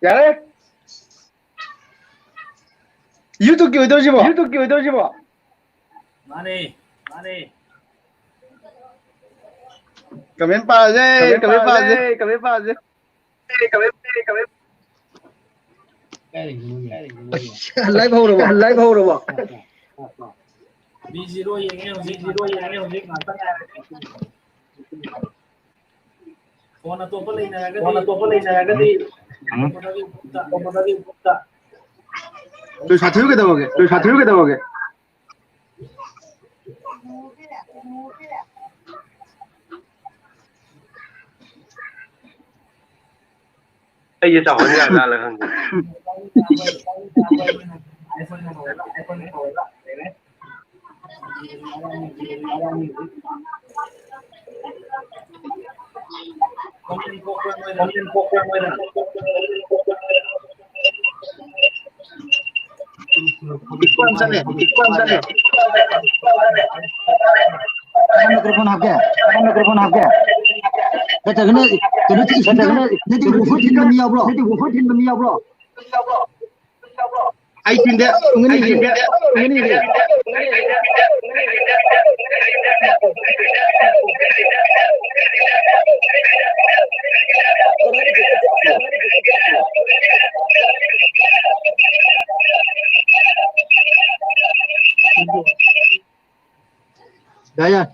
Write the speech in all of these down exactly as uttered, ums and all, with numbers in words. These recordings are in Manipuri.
ꯌꯥꯔꯦ꯫ YouTube-ꯀꯤ ꯑꯣꯏꯗꯧꯔꯤꯁꯤꯕꯣ? YouTube-ꯀꯤ ꯑꯣꯏꯗꯧꯔꯤꯁꯤꯕꯣ? ꯃꯥꯅꯦ, ꯃꯥꯅꯦ꯫ Comment ꯄꯥꯔꯁꯦ, comment ꯄꯥꯔꯁꯦ, comment ꯄꯥꯔꯁꯦ꯫ Live ꯍꯧꯔꯕꯣ? Live ꯍꯧꯔꯕꯣ? B zero ꯌꯦꯡꯉꯦ ꯍꯧꯖꯤꯛ, B zero ꯌꯦꯡꯉꯦ ꯍꯧꯖꯤꯛ, ꯉꯥꯛꯇꯪ ꯉꯥꯏꯔꯦ꯫ Phone ꯑꯇꯣꯞꯄ ꯂꯩꯅꯔꯒꯗꯤ, phone ꯑꯇꯣꯞꯄ ꯂꯩꯅꯔꯒꯗꯤ, ꯎꯝ꯫ ꯑꯇꯣꯞꯄꯗꯒꯤ ꯒ꯭ꯔꯨꯞꯇ, ꯑꯇꯣꯞꯄꯗꯒꯤ ꯒ꯭ꯔꯨꯞꯇ꯫ ꯇꯨ ꯁꯥꯊꯤꯔꯨ ꯀꯩꯗꯧꯔꯒꯦ? ꯇꯨ ꯁꯥꯊꯤꯔꯨ ꯀꯩꯗꯧꯔꯒꯦ? ꯑꯩꯁꯦ ꯆꯥꯎꯍꯟ ꯌꯥꯖꯥꯠꯂ ꯈꯪꯗꯦ꯫ Microphone ꯍꯥꯞꯀꯦ? Microphone ꯍꯥꯞꯀꯦ? ꯅꯠꯇ꯭ꯔꯒꯅ, ꯀꯩꯅꯣ, speaker, ꯅꯠꯇꯦ, woofer ꯊꯤꯟꯕ ꯃꯤ ꯌꯥꯎꯕ꯭ꯔꯣ? ꯅꯠꯇꯦ, woofer ꯊꯤꯟꯕ ꯃꯤ ꯌꯥꯎꯕ꯭ꯔꯣ? ꯑꯩ ꯊꯤꯟꯗꯦ, ꯑꯩ ꯊꯤꯟꯗꯦ꯫ ꯌꯥꯏ, ꯌꯥꯏ꯫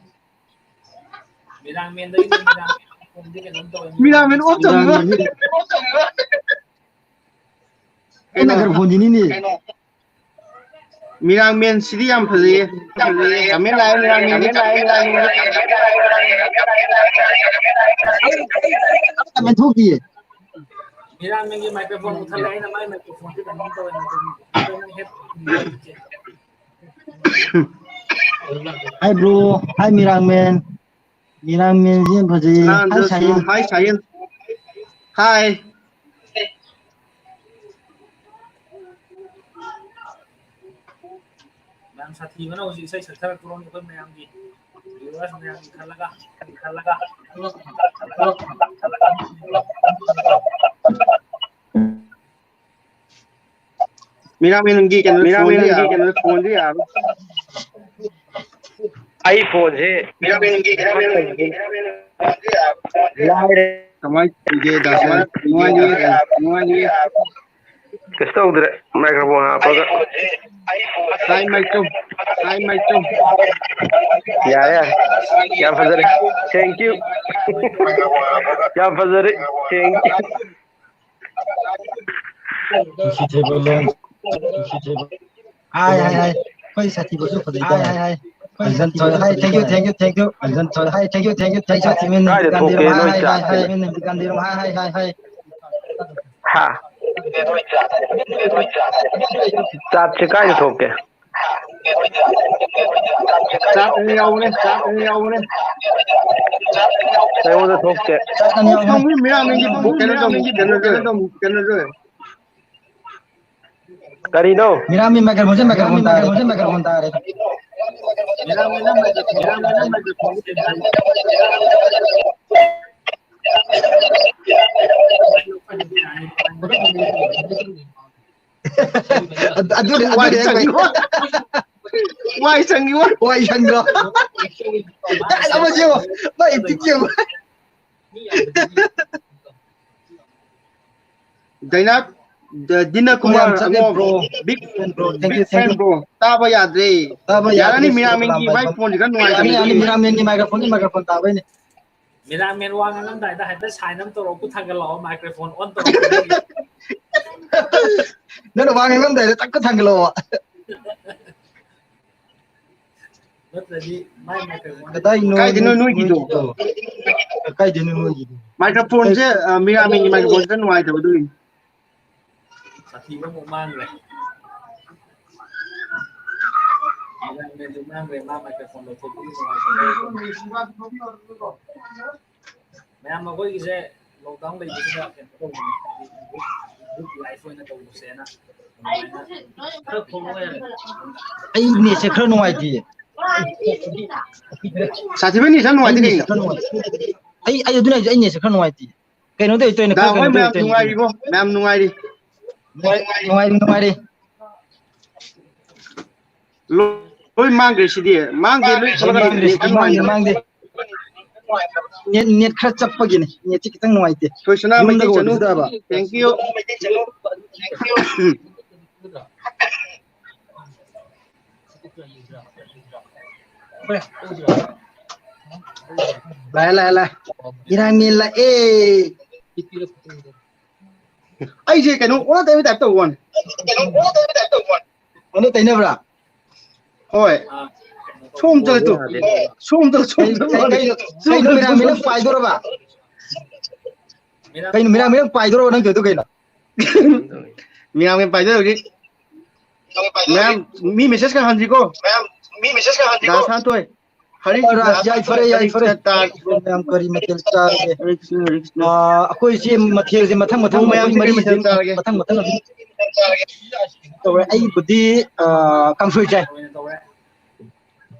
ꯃꯤꯔꯥꯡꯃꯦꯟꯗꯒꯤ ꯃꯤꯔꯥꯡꯃꯦꯟ ꯀꯩꯅꯣꯝ ꯇꯧꯋꯦ꯫ ꯃꯤꯔꯥꯡꯃꯦꯟ off ꯇꯧꯔꯤꯕ? ꯃꯤꯔꯥꯡꯃꯦꯟ off ꯇꯧꯔꯤꯕ? ꯀꯩꯅꯣ? ꯑꯩ microphone-ꯁꯤꯅꯤꯅꯦ꯫ ꯃꯤꯔꯥꯡꯃꯦꯟꯁꯤꯗꯤ ꯌꯥꯝ ꯐꯖꯩꯌꯦ꯫ Comment ꯂꯥꯛꯑꯦ, ꯃꯤꯔꯥꯡꯃꯦꯟꯒꯤ comment ꯂꯥꯛꯑꯦ, ꯃꯤꯔꯥꯡꯃꯦꯟꯒꯤ comment ꯂꯥꯛꯑꯦ꯫ Comment ꯊꯣꯛꯇꯤꯌꯦ꯫ ꯃꯤꯔꯥꯡꯃꯦꯟꯒꯤ microphone ꯃꯨꯊꯠꯂꯦ, ꯑꯩꯅ ꯃꯥꯏ microphone-ꯁꯦ ꯀꯩꯅꯣꯝ ꯇꯧꯋꯦ, microphone-ꯁꯦ ꯍꯦꯛ Hi bro, hi ꯃꯤꯔꯥꯡꯃꯦꯟ꯫ ꯃꯤꯔꯥꯡꯃꯦꯟꯁꯤ ꯌꯥꯝ ꯐꯖꯩꯌꯦ꯫ Hi ꯁꯥꯍꯤꯟ꯫ Hi ꯁꯥꯍꯤꯟ꯫ Hi꯫ ꯌꯥꯝ ꯁꯥꯊꯤꯕꯅ ꯍꯧꯖꯤꯛ ꯏꯁꯩ ꯁꯛꯊꯔꯛꯇ꯭ꯔꯣ ꯑꯩꯈꯣꯏ ꯃꯌꯥꯝꯒꯤ viewers ꯃꯌꯥꯝꯒꯤ ꯈꯜꯂꯒ, ꯈꯜꯂꯒ꯫ ꯃꯤꯔꯥꯃꯦꯟꯒꯤ ꯀꯩꯅꯣ, ꯃꯤꯔꯥꯃꯦꯟꯒꯤ ꯀꯩꯅꯣ, ꯐꯣꯟꯗꯤ ꯌꯥꯔꯣꯏ꯫ ꯑꯩ ꯐꯣꯟꯁꯦ ꯃꯤꯔꯥꯃꯦꯟꯒꯤ, ꯃꯤꯔꯥꯃꯦꯟꯒꯤ, ꯂꯥꯏꯔꯦ꯫ ꯀꯃꯥꯏ ꯇꯧꯒꯦ, ꯗꯥ ꯁꯦꯟ? ꯅꯨꯡꯉꯥꯏꯔꯤꯌꯦ, ꯅꯨꯡꯉꯥꯏꯔꯤꯌꯦ꯫ ꯀꯩꯁꯨ ꯇꯧꯗ꯭ꯔꯦ, ꯃꯥꯏꯀ꯭ꯔꯣꯐꯣꯟ ꯍꯥꯞꯄꯒ꯫ ꯍꯥꯏ ꯃꯥꯏꯀꯣ, ꯍꯥꯏ ꯃꯥꯏꯀꯣ꯫ ꯌꯥꯔꯦ, ꯌꯥꯔꯦ꯫ ꯌꯥꯝ ꯐꯖꯔꯦ꯫ Thank you꯫ ꯌꯥꯝ ꯐꯖꯔꯦ꯫ Thank you꯫ ꯅꯨꯡꯁꯤꯊꯦꯕ loan, ꯅꯨꯡꯁꯤꯊꯦꯕ꯫ High, hi, ꯍꯥꯏ꯫ ꯑꯩꯈꯣꯏ ꯁꯥꯊꯤꯕꯁꯨ ꯐꯖꯩ ꯍꯥꯏ, ꯍꯥꯏ, ꯍꯥꯏ꯫ ꯑꯩꯈꯣꯏ ꯁꯥꯊꯤꯕꯁꯨ ꯍꯥꯏ, thank you, thank you, thank you꯫ ꯍꯥꯏ, ꯁꯥꯊꯤꯕꯅꯤ꯫ ꯀꯥꯏꯗ ꯊꯣꯛꯀꯦ ꯅꯣꯏ ꯍꯥꯏ, ꯍꯥꯏ, ꯆꯥꯠꯁꯤꯅ? ꯍꯥꯏ, ꯍꯥꯏ, ꯍꯥꯏ, ꯍꯥꯏ꯫ ꯍꯥ? ꯆꯥꯠꯁꯦ ꯀꯥꯏꯗ ꯊꯣꯛꯀꯦ? ꯆꯥꯠ ꯑꯅꯤ ꯌꯥꯎꯕꯅꯦ, ꯆꯥꯠ ꯑꯅꯤ ꯌꯥꯎꯕꯅꯦ꯫ ꯑꯩꯉꯣꯟꯗ ꯊꯣꯛꯇꯦ꯫ ꯆꯥꯠ ꯑꯅꯤ ꯌꯥꯎꯕꯅꯦ꯫ ꯃꯤꯔꯥꯃꯤꯒꯤ ꯀꯩꯅꯣ ꯇꯧ, ꯀꯩꯅꯣ ꯇꯧ, ꯀꯩꯅꯣ ꯇꯧ꯫ ꯀꯔꯤꯅꯣ? ꯃꯤꯔꯥꯃꯤ ꯃꯥꯏꯀ꯭ꯔꯐꯣꯟꯁꯦ, ꯃꯥꯏꯀ꯭ꯔꯐꯣꯟ ꯇꯥꯔꯦ, ꯃꯥꯏꯀ꯭ꯔꯐꯣꯟ ꯇꯥꯔꯦ꯫ ꯑꯗꯨ-, ꯑꯗꯨꯅꯦ, ꯋꯥꯏ ꯑꯗꯨꯅꯦ ꯁꯪꯉꯤ꯫ ꯋꯥꯏ ꯁꯪꯉꯤ, ꯋꯥꯏ꯫ ꯋꯥꯏ ꯁꯪꯗ꯭ꯔꯣ? ꯑꯃ ꯌꯦꯡꯉꯣ, ꯃꯥ acting ꯌꯦꯡꯉꯣ꯫ ꯗꯥꯏꯅꯥ, ꯗ-, ꯗꯤꯅ ꯀꯨꯃꯥꯔ ꯌꯥꯝ ꯆꯠꯂꯦ, ꯑꯉꯣꯝ, bro꯫ Big, big fan, bro. Thank you, thank you, big fan, bro꯫ ꯇꯥꯕ ꯌꯥꯗ꯭ꯔꯦ꯫ ꯇꯥꯕ ꯌꯥꯔꯅꯤ, ꯌꯥꯗ꯭ꯔꯦ, ꯃꯤꯔꯥꯃꯤꯟꯒꯤ ꯁꯤꯗ ꯃꯥꯏ ꯐꯣꯟꯁꯤꯒ ꯅꯨꯡꯉꯥꯏꯇꯕꯒꯤ꯫ ꯌꯥꯅꯤ, ꯌꯥꯅꯤ, ꯃꯤꯔꯥꯃꯤꯟꯒꯤ ꯃꯥꯏꯀ꯭ꯔꯐꯣꯟꯒꯤ ꯃꯥꯏꯀ꯭ꯔꯐꯣꯟ ꯇꯥꯕꯩꯅꯦ꯫ ꯃꯤꯔꯥꯃꯦꯟ ꯋꯥ ꯉꯥꯡꯉꯝꯗꯥꯏꯗ ꯍꯥꯏꯐꯦꯠ sign ꯑꯃ ꯇꯧꯔꯛꯑꯣ, ꯈꯨꯠ ꯊꯥꯡꯒꯠꯂꯛꯑꯣ, microphone on ꯇꯧꯔꯛꯑꯣ꯫ ꯅꯪꯅ ꯋꯥ ꯉꯥꯡꯉꯝꯗꯥꯏꯗ ꯇꯛ ꯈꯨꯠ ꯊꯥꯡꯒꯠꯂꯛꯑꯣ꯫ ꯅꯠꯇ꯭ꯔꯗꯤ ꯃꯥꯏ microphone ꯀꯗꯥꯏꯅꯣ ꯀꯥꯏꯗꯅꯣ ꯅꯣꯏ-, ꯅꯣꯏꯒꯤꯗꯣ? ꯅꯣꯏꯒꯤꯗꯣ? ꯀꯗꯥꯏꯗꯅꯣ ꯅꯣꯏꯒꯤꯗꯣ? Microphoneꯁꯦ, ꯑ, ꯃꯤꯔꯥꯃꯦꯟꯒꯤ microphoneꯁꯤꯅ ꯅꯨꯡꯉꯥꯏꯇꯕ ꯑꯗꯨꯒꯤꯅꯤ꯫ ꯁꯥꯊꯤꯕ ꯑꯃꯨꯛ ꯃꯥꯡꯈ꯭ꯔꯦ꯫ ꯃꯤꯔꯥꯃꯦꯟꯁꯨ ꯃꯥꯡꯈ꯭ꯔꯦ, ꯃꯥ microphone ꯂꯧꯊꯣꯛꯄꯒꯤ ꯅꯨꯡꯉꯥꯏꯇꯕ꯫ ꯃꯌꯥꯝ ꯑꯩꯈꯣꯏꯒꯤꯁꯦ lockdown ꯂꯩꯕꯁꯤꯗ ꯀꯩꯅꯣ ꯇꯧꯕꯅꯦ, ꯍꯥꯏꯗꯤ group, group live ꯑꯣꯏꯅ ꯇꯧꯕꯁꯦꯅ ꯑꯗꯨꯃꯥꯏꯅ ꯈꯔ ꯐꯣꯡꯕ ꯌꯥꯔꯦ꯫ ꯑꯩ netꯁꯦ ꯈꯔ ꯅꯨꯡꯉꯥꯏꯇꯦ꯫ ꯁꯥꯊꯤꯕꯩ netꯁꯦ ꯈꯔ ꯅꯨꯡꯉꯥꯏꯇꯦ ꯑꯩ netꯁꯦ ꯀꯩꯅꯣ? ꯈꯔ ꯅꯨꯡꯉꯥꯏꯇꯦ꯫ ꯑꯩ, ꯑꯩ ꯑꯗꯨꯅ ꯑꯩꯁꯦ ꯑꯩ netꯁꯦ ꯈꯔ ꯅꯨꯡꯉꯥꯏꯇꯦ꯫ ꯀꯩꯅꯣ ꯇꯧꯔꯤ, ꯇꯧꯔꯤꯅꯣ ꯗꯥ, ꯈꯪꯗꯦ, ꯍꯣꯏ, ꯀꯩꯅꯣ ꯃꯌꯥꯝ ꯇꯧꯔꯤ, ꯇꯧꯔꯤ꯫ ꯅꯨꯡꯉꯥꯏꯔꯤꯕꯣ? ꯃꯌꯥꯝ ꯅꯨꯡꯉꯥꯏꯔꯤ? ꯅꯨꯡꯉꯥꯏ-, ꯅꯨꯡꯉꯥꯏꯔꯤ, ꯅꯨꯡꯉꯥꯏꯔꯤ꯫ ꯂꯣꯏ ꯃꯥꯡꯈ꯭ꯔꯦ ꯁꯤꯗꯤ꯫ ꯃꯥꯡꯗꯦ, ꯂꯣꯏ ꯊꯣꯛꯂꯛꯀꯅꯤ꯫ ꯃꯥꯡꯗꯦ ꯁꯤꯗꯤ, ꯃꯥꯡꯗꯦ, ꯃꯥꯡꯗꯦ꯫ ꯅꯦꯠ, ꯅꯦꯠ ꯈꯔ ꯆꯞꯄꯒꯤꯅꯦ꯫ ꯅꯦꯠꯁꯤ ꯈꯤꯇꯪ ꯅꯨꯡꯉꯥꯏꯇꯦ꯫ ꯊꯣꯏꯁꯅꯥ ꯌꯨꯝꯗꯒ ꯃꯩꯇꯩ ꯆꯅꯨ꯫ ꯑꯣꯏꯕꯁꯤꯗꯕ꯫ Thank you꯫ ꯂꯥꯛꯑꯦ, ꯂꯥꯛꯑꯦ, ꯂꯥꯛꯑꯦ꯫ ꯏꯔꯥꯡ ꯃꯦꯟ ꯂꯥꯛꯑꯦ꯫ ꯑꯩꯁꯦ ꯀꯩꯅꯣ ꯑꯣꯟꯅ ꯇꯩꯅꯕ type ꯇꯧꯕ ꯋꯥꯅꯤ꯫ ꯑꯣꯟꯅ ꯇꯩꯅꯕ꯭ꯔꯥ? ꯍꯣꯏ꯫ ꯁꯣꯝ ꯆꯠꯂꯦ ꯇꯨ꯫ ꯁꯣꯝ ꯆꯠꯂꯦ, ꯁꯣꯝ ꯀꯩ, ꯆꯠꯂꯦ꯫ ꯀꯩ, ꯀꯩ, ꯁꯣꯝ ꯀꯩꯅꯣ ꯆꯠꯂꯦ, ꯃꯤꯔꯥꯡ ꯁꯣꯝ ꯃꯤꯔꯥꯡ ꯆꯠꯂꯦ꯫ ꯄꯥꯏꯗꯣꯔꯕ? ꯀꯩꯅꯣ ꯃꯤꯔꯥꯡ ꯃꯤꯔꯥꯡ ꯄꯥꯏꯗꯣꯔꯕ ꯅꯪ ꯇꯧꯗꯣ ꯀꯩꯅꯣ? ꯃꯤꯔꯥꯡ ꯃꯤꯔꯥꯡ ꯄꯥꯏꯗꯣꯔꯦ ꯍꯧꯖꯤꯛ꯫ ꯃꯌꯥꯝ ꯃꯤ message ꯀ ꯍꯟꯁꯤꯀꯣ꯫ ꯃꯌꯥꯝ ꯃꯤ message ꯀ ꯍꯟꯁꯤꯀꯣ꯫ ꯗꯥ ꯁꯥꯟꯇꯣꯏ꯫ ꯍꯔꯤ ꯔꯥꯖ, ꯌꯥꯏꯐꯔꯦ, ꯌꯥꯏꯐꯔꯦ꯫ ꯃꯌꯥꯝ ꯀꯔꯤ ꯃꯊꯦꯜ ꯆꯥꯔꯒꯦ? ꯍꯔꯤ ꯀ꯭ꯔꯤꯁꯅ, ꯍꯔꯤ ꯀ꯭ꯔꯤꯁꯅ꯫ ꯑꯥ, ꯑꯩꯈꯣꯏꯁꯦ ꯃꯊꯦꯜꯁꯦ ꯃꯊꯪ ꯃꯊꯪ, ꯃꯌꯥꯝꯁꯦ ꯑꯩꯈꯣꯏ ꯀꯔꯤ ꯃꯊꯦꯜ ꯃꯊꯦꯜꯁꯦ ꯆꯥꯔꯒꯦ? ꯃꯊꯪ ꯃꯊꯪ ꯑꯗꯨꯝ ꯇꯧꯔꯦ꯫ ꯑꯩꯕꯨꯗꯤ, ꯑꯥ, ꯀꯥꯡꯁꯣꯏ ꯆꯥꯏ꯫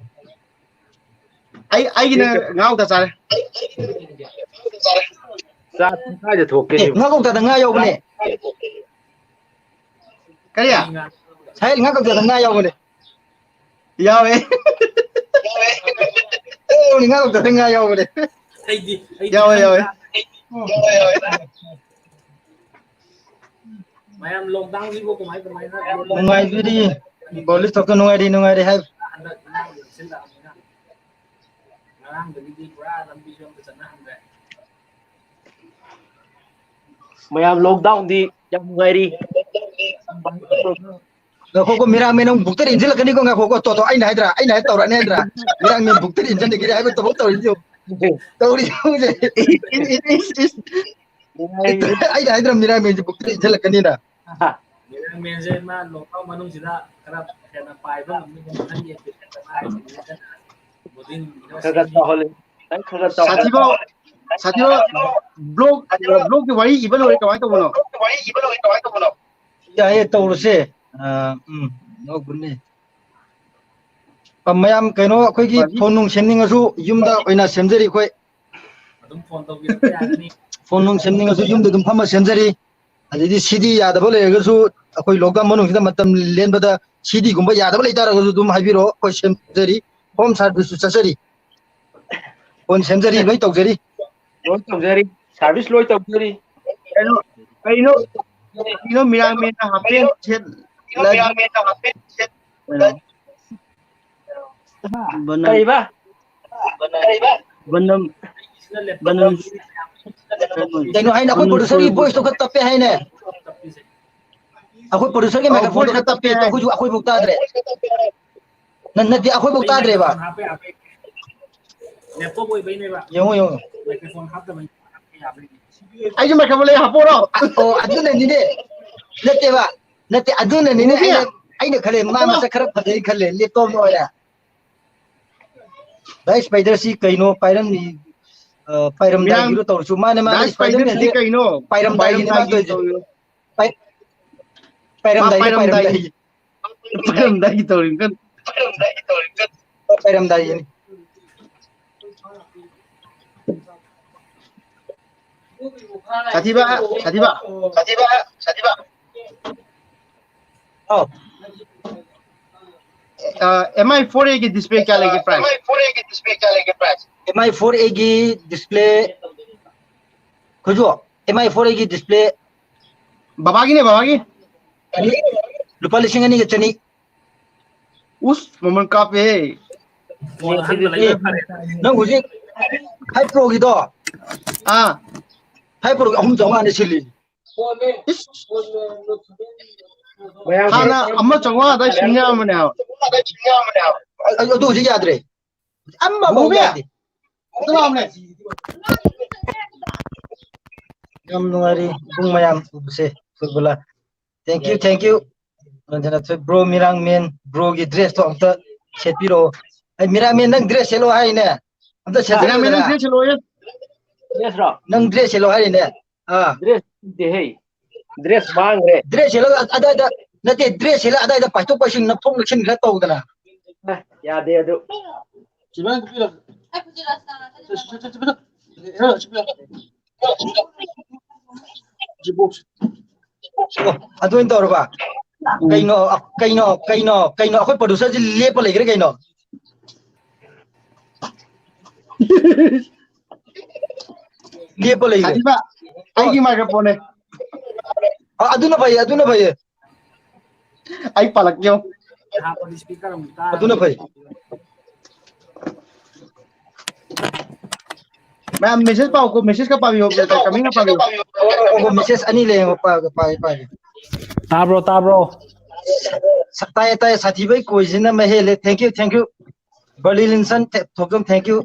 ꯑꯩ, ꯑꯩꯒꯤꯅ ꯉꯥ ꯀꯧꯇꯥ ꯆꯥꯔꯦ꯫ ꯆꯥꯛ ꯀꯥꯏꯗ ꯊꯣꯛꯀꯦ ꯑꯦ, ꯁꯤꯕꯣ? ꯉꯥ ꯀꯧꯇꯥꯗ ꯉꯥ ꯌꯥꯎꯕꯅꯦ꯫ ꯀꯔꯤ? ꯁꯥꯍꯦꯜ, ꯉꯥ ꯀꯧꯇꯥꯗ ꯉꯥ ꯌꯥꯎꯕꯅꯦ꯫ ꯌꯥꯎꯋꯦ꯫ ꯑꯣ, ꯉꯥ ꯀꯧꯇꯥꯗ ꯉꯥ ꯌꯥꯎꯕꯅꯦ꯫ ꯑꯩꯗꯤ, ꯑꯩꯗꯤ ꯌꯥꯎꯋꯦ, ꯌꯥꯎꯋꯦ꯫ ꯈꯪꯗ꯭ꯔꯦ꯫ ꯃꯌꯥꯝ lockdown ꯁꯤꯕꯨ ꯀꯃꯥꯏ ꯀꯃꯥꯏꯅ ꯅꯨꯡꯉꯥꯏꯕꯤꯔꯤ? ꯕꯣꯂꯤꯁ ꯊꯣꯛꯇ ꯅꯨꯡꯉꯥꯏꯔꯤ, ꯅꯨꯡꯉꯥꯏꯔꯤ ꯍꯥꯏ꯫ ꯍꯟꯗꯛ ꯏꯔꯥꯡ ꯂꯩꯁꯤꯜꯂꯛꯑꯕꯅꯤꯅ ꯉꯔꯥꯡꯗꯒꯤꯗꯤ ꯄꯨꯔꯥ ꯂꯝꯕꯤꯁꯨ ꯑꯝꯇ ꯆꯠꯅꯍꯟꯗ꯭ꯔꯦ꯫ ꯃꯌꯥꯝ lockdown ꯗꯤ ꯌꯥꯝ ꯅꯨꯡꯉꯥꯏꯔꯤ꯫ ꯉꯥꯏꯈꯣꯀꯣ, ꯃꯤꯔꯥꯡꯃꯦꯟ ꯑꯃꯨꯛ ꯕꯨꯛꯇ ꯏꯟꯁꯤꯜꯂꯛꯀꯅꯤꯀꯣ, ꯉꯥꯏꯈꯣꯀꯣ, ꯇꯣ, ꯇꯣ, ꯑꯩꯅ ꯍꯥꯏꯗ꯭ꯔꯥ, ꯑꯩꯅ ꯍꯥꯏ ꯇꯧꯔꯛꯑꯅꯤ ꯍꯥꯏꯗ꯭ꯔꯥ, ꯃꯤꯔꯥꯡꯃꯦꯟ ꯕꯨꯛꯇ ꯏꯟꯁꯤꯟꯅꯈꯤꯅꯤ ꯍꯥꯏꯕ ꯊꯕꯛ ꯇꯧꯔꯤꯁꯤ ꯌꯦꯡꯉꯨ꯫ ꯇꯧꯔꯤꯁꯤ ꯌꯦꯡꯉꯨꯁꯦ꯫ ꯏꯁ, ꯏꯁ, ꯏꯁ, ꯏꯁ꯫ ꯑꯩꯅ ꯍꯥꯏꯗ꯭ꯔꯥ, ꯃꯤꯔꯥꯡꯃꯦꯟꯁꯦ ꯕꯨꯛꯇ ꯏꯟꯁꯤꯜꯂꯛꯀꯅꯤꯅ꯫ ꯃꯤꯔꯥꯡꯃꯦꯟꯁꯦ ꯃꯥ lockdown ꯃꯅꯨꯡꯁꯤꯗ ꯈꯔ ꯍꯦꯟꯅ ꯄꯥꯏꯕ ꯉꯝꯅꯕ ꯈꯟꯒꯦ꯫ ꯈꯔ ꯈꯔ ꯇꯧꯍꯜꯂꯨ꯫ ꯅꯪ ꯈꯔ ꯈꯔ ꯇꯧꯍꯜꯂꯨ꯫ ꯁꯥꯊꯤꯕ, ꯁꯥꯊꯤꯕ, blog, blog ꯀꯤ ꯋꯥꯔꯤ ꯏꯕ ꯂꯣꯏꯔꯦ, ꯀꯃꯥꯏꯅ ꯇꯧꯕꯅꯣ? ꯌꯥꯏꯌꯦ, ꯇꯧꯔꯁꯦ꯫ ꯑ, ꯎꯝ, ꯌꯥꯎꯕꯅꯦ꯫ ꯑ, ꯃꯌꯥꯝ ꯀꯩꯅꯣ, ꯑꯩꯈꯣꯏꯒꯤ ꯃꯥꯅꯤ꯫ Phone ꯅꯨꯡ ꯁꯦꯝꯅꯤꯡꯉꯁꯨ ꯌꯨꯝꯗ ꯑꯣꯏꯅ ꯁꯦꯝꯖꯔꯤ ꯑꯩꯈꯣꯏ꯫ ꯑꯗꯨꯝ phone ꯇꯧꯕꯤꯔꯛꯄ ꯌꯥꯒꯅꯤ꯫ Phone ꯅꯨꯡ ꯁꯦꯝꯅꯤꯡꯉꯁꯨ ꯌꯨꯝꯗ ꯑꯗꯨꯝ ꯐꯝꯃ ꯁꯦꯝꯖꯔꯤ꯫ ꯑꯗꯩꯗꯤ ꯁꯤꯗꯤ ꯌꯥꯗꯕ ꯂꯩꯔꯒꯁꯨ, ꯑꯩꯈꯣꯏ ꯂꯣꯛꯗꯥꯎꯟ ꯃꯅꯨꯡꯁꯤꯗ ꯃꯇꯝ ꯂꯦꯟꯕꯗ ꯁꯤꯗꯤꯒꯨꯝꯕ ꯌꯥꯗꯕ ꯂꯩꯇꯥꯔꯒꯁꯨ ꯑꯗꯨꯝ ꯍꯥꯏꯕꯤꯔꯛꯑꯣ, ꯑꯩꯈꯣꯏ ꯁꯦꯝꯖꯔꯤ, ꯍꯣꯝ ꯁꯥꯔꯚꯤꯁꯁꯨ ꯆꯠꯆꯔꯤ, ꯐꯣꯟ ꯁꯦꯝꯖꯔꯤ, ꯂꯣꯏ ꯇꯧꯖꯔꯤ꯫ ꯂꯣꯏ ꯇꯧꯖꯔꯤ, ꯁꯥꯔꯚꯤꯁ ꯂꯣꯏ ꯇꯧꯖꯔꯤ꯫ ꯀꯩꯅꯣ ꯀꯩꯅꯣ ꯀꯩꯅꯣ ꯃꯤꯔꯥꯡꯃꯦꯟꯅ ꯍꯥꯞꯄꯦꯟ ꯁꯦꯠ ꯀꯩꯕ? ꯕꯅꯝ ꯕꯅꯝ ꯀꯩꯅꯣ ꯍꯥꯏꯅ ꯑꯩꯈꯣꯏ ꯄ꯭ꯔꯣꯗ꯭ꯌꯨꯁꯔꯒꯤ ꯚꯣꯏꯁꯇꯣ ꯈꯔ ꯇꯞꯄꯦ ꯍꯥꯏꯅꯦ꯫ ꯑꯩꯈꯣꯏ ꯄ꯭ꯔꯣꯗ꯭ꯌꯨꯁꯔꯒꯤ ꯑꯧ, ꯃꯥꯏꯀ꯭ꯔꯣꯐꯣꯟꯗꯣ ꯚꯣꯏꯁ ꯈꯔ ꯈꯔ ꯇꯞꯄꯦ ꯇꯞꯄꯦ, ꯍꯥꯏ꯫ ꯑꯩꯈꯣꯏꯁꯨ ꯑꯩꯈꯣꯏꯐꯥꯎ ꯇꯥꯗ꯭ꯔꯦ꯫ ꯅ- ꯅꯠꯇꯦ, ꯑꯩꯈꯣꯏꯐꯥꯎ ꯇꯥꯗ꯭ꯔꯦꯕ꯫ ꯂꯦꯞꯇꯣꯞ ꯑꯣꯏꯕꯩꯅꯦꯕ꯫ ꯌꯦꯡꯉꯣ ꯌꯦꯡꯉꯣ꯫ ꯃꯥꯏꯀ꯭ꯔꯣꯐꯣꯟ ꯍꯥꯞꯇꯕꯩ꯫ ꯑꯩꯁꯨ ꯃꯥꯏꯀ꯭ꯔꯣꯐꯣꯟ ꯂꯩ, ꯍꯥꯞꯄꯣꯔꯣ? ꯑꯣ, ꯑꯗꯨꯅꯅꯤꯅꯦ꯫ ꯅꯠꯇꯦꯕ, ꯅꯠꯇꯦ, ꯑꯗꯨꯅꯅꯤꯅꯦ ꯎꯗꯤ? ꯑꯩꯅ ꯑꯩꯅ ꯈꯜꯂꯦ ꯃꯥ ꯃꯁꯛ ꯈꯔ ꯐꯖꯩ ꯈꯜꯂꯦ, ꯂꯦꯞꯇꯣꯞ ꯑꯣꯏꯔꯦ꯫ ꯗꯥꯏ ꯁ꯭ꯄꯥꯏꯗꯔꯁꯤ ꯀꯩꯅꯣ ꯄꯥꯏꯔꯝꯃꯤ? ꯑ, ꯄꯥꯏꯔꯝꯗꯥꯏꯒꯤꯔꯣ ꯇꯧꯔꯁꯨ ꯃꯥꯅꯦ, ꯃꯥꯅꯦ, ꯗꯥꯏ ꯁ꯭ꯄꯥꯏꯗꯔꯁꯤ ꯁ꯭ꯄꯥꯏꯗꯔꯃꯦꯟꯁꯤ ꯀꯩꯅꯣ? ꯄꯥꯏꯔꯝꯗꯥꯏꯒꯤꯅꯤ ꯃꯥ ꯇꯧꯔꯤꯁꯦ꯫ ꯄꯥꯏ- ꯄꯥꯏꯔꯝꯗꯥꯏꯒꯤ, ꯄꯥꯏꯔꯝꯗꯥꯏꯒꯤ꯫ ꯄꯥꯏꯔꯝꯗꯥꯏꯒꯤ꯫ ꯄꯥꯏꯔꯝꯗꯥꯏꯒꯤ ꯇꯧꯔꯤꯅꯤ ꯀꯟꯅ꯫ ꯄꯥꯏꯔꯝꯗꯥꯏꯒꯤꯅꯤ꯫ ꯁꯥꯊꯤꯕ, ꯁꯥꯊꯤꯕ꯫ ꯑꯧ꯫ ꯑꯦꯝ ꯑꯥꯏ ꯐꯣꯔ ꯑꯦꯒꯤ ꯗꯤꯁꯄ꯭ꯂꯦ ꯀꯌꯥ ꯂꯩꯒꯦ ꯄ꯭ꯔꯥꯏꯁ? ꯑꯦꯝ ꯑꯥꯏ ꯐꯣꯔ ꯑꯦꯒꯤ ꯗꯤꯁꯄ꯭ꯂꯦ, ꯑꯩꯈꯣꯏꯁꯨ ꯑꯦꯝ ꯑꯥꯏ ꯐꯣꯔ ꯑꯦꯒꯤ ꯗꯤꯁꯄ꯭ꯂꯦ ꯕꯕꯥꯒꯤꯅꯦ, ꯕꯕꯥꯒꯤ꯫ ꯂꯨꯄꯥ ꯂꯤꯁꯤꯡ ꯑꯅꯤꯒ ꯆꯅꯤ꯫ ꯎꯁ, ꯃꯃꯜ ꯀꯥꯞꯄꯦꯍꯦ꯫ ꯐꯣꯟ ꯑꯍꯟꯕ ꯂꯩꯕꯅ ꯐꯔꯦ꯫ ꯅꯪ ꯍꯧꯖꯤꯛ ꯐꯥꯏꯚ ꯄ꯭ꯔꯣꯒꯤꯗꯣ, ꯑꯥ꯫ ꯐꯥꯏꯚ ꯄ꯭ꯔꯣꯒꯤ ꯑꯍꯨꯝ ꯆꯥꯝꯃꯉꯥꯅꯤ ꯁꯤꯜꯂꯤ꯫ ꯏꯁ꯫ ꯍꯥꯟꯅ ꯑꯃ ꯆꯥꯝꯃꯉꯥ ꯑꯗꯥꯏ ꯁꯤꯟ ꯌꯥꯔꯝꯕꯅꯦ ꯍꯥꯏꯕ꯫ ꯑꯗꯨ ꯑꯗꯨ ꯍꯧꯖꯤꯛ ꯌꯥꯗ꯭ꯔꯦ꯫ ꯑꯃꯐꯥꯎ ꯎꯕ? ꯌꯥꯗꯦ꯫ ꯑꯗꯨ ꯂꯥꯛꯑꯝꯅꯦ꯫ ꯌꯥꯝ ꯅꯨꯡꯉꯥꯏꯔꯤ ꯏꯕꯨꯡ ꯃꯌꯥꯝ ꯎꯕꯁꯦ꯫ Footballer. Thank you, thank you꯫ Ranjanathoi, bro ꯃꯤꯔꯥꯡꯃꯦꯟ, ꯕ꯭ꯔꯣꯒꯤ ꯗ꯭ꯔꯦꯁꯇꯣ ꯑꯝꯇ ꯁꯦꯠꯄꯤꯔꯛꯑꯣ꯫ ꯑꯩ ꯃꯤꯔꯥꯡꯃꯦꯟ ꯅꯪ ꯗ꯭ꯔꯦꯁ ꯁꯦꯠꯂꯣ ꯍꯥꯏꯅꯦ꯫ ꯑꯝꯇ ꯃꯤꯔꯥꯡꯃꯦꯟ ꯅꯪ ꯁꯦꯠꯁꯤꯔꯥ? ꯗ꯭ꯔꯦꯁ ꯁꯦꯠꯂꯣꯌꯦ꯫ ꯗ꯭ꯔꯦꯁꯔꯣ? ꯅꯪ ꯗ꯭ꯔꯦꯁ ꯁꯦꯠꯂꯣ ꯍꯥꯏꯔꯤꯅꯦ꯫ ꯑꯥ꯫ ꯗ꯭ꯔꯦꯁ ꯅꯠꯇꯦꯍꯦ꯫ ꯗ꯭ꯔꯦꯁ ꯃꯥꯡꯈ꯭ꯔꯦ꯫ ꯗ꯭ꯔꯦꯁ ꯁꯦꯠꯂꯒ ꯑꯗꯥꯏꯗ, ꯅꯠꯇꯦ, ꯗ꯭ꯔꯦꯁ ꯁꯦꯠꯂ ꯑꯗꯥꯏꯗ ꯄꯥꯏꯊꯣꯛ ꯄꯥꯏꯁꯤꯟ ꯅꯞꯊꯣꯛ ꯅꯞꯁꯤꯟ ꯈꯔ ꯇꯧꯗꯅ꯫ ꯑ, ꯌꯥꯗꯦ ꯑꯗꯨ꯫ ꯁꯤꯕꯨ꯫ ꯑꯣ, ꯑꯗꯨ ꯑꯣꯏꯅ ꯇꯧꯔꯕ? ꯎꯝ꯫ ꯀꯩꯅꯣ, ꯀꯩꯅꯣ, ꯀꯩꯅꯣ, ꯀꯩꯅꯣ, ꯑꯩꯈꯣꯏ producer ꯁꯤ ꯂꯦꯞꯄ ꯂꯩꯈ꯭ꯔꯦ ꯀꯩꯅꯣ? ꯂꯦꯞꯄ ꯂꯩꯈ꯭ꯔꯦ꯫ ꯁꯥꯊꯤꯕ, ꯑꯩꯒꯤ microphone ꯅꯦ꯫ ꯑ, ꯑꯗꯨꯅ ꯐꯩꯌꯦ, ꯑꯗꯨꯅ ꯐꯩꯌꯦ꯫ ꯑꯩ ꯄꯥꯜꯂꯛꯀꯦ ꯌꯦꯡꯉꯣ꯫ ꯑꯗꯨꯅ ꯐꯩ꯫ ꯃꯌꯥꯝ message ꯄꯥꯎꯀꯣ, message ꯀ ꯄꯥꯕꯤꯌꯣ, comment ꯀ ꯄꯥꯕꯤꯌꯣ꯫ ꯑꯣ, message ꯑꯅꯤ ꯂꯩ, ꯌꯦꯡꯉꯣ, ꯄꯥꯒꯦ, ꯄꯥꯒꯦ, ꯄꯥꯒꯦ꯫ ꯇꯥꯕ꯭ꯔꯣ, ꯇꯥꯕ꯭ꯔꯣ? ꯁ-, ꯇꯥꯏꯌꯦ, ꯇꯥꯏꯌꯦ, ꯁꯥꯊꯤꯕꯩ ꯀꯣꯏꯁꯤꯅ ꯃꯍꯦꯜꯂꯦ꯫ Thank you, thank you꯫ ꯕꯔꯂꯤꯟꯁꯟ ꯊꯦ-, ꯊꯣꯛꯆꯣꯝ, thank you꯫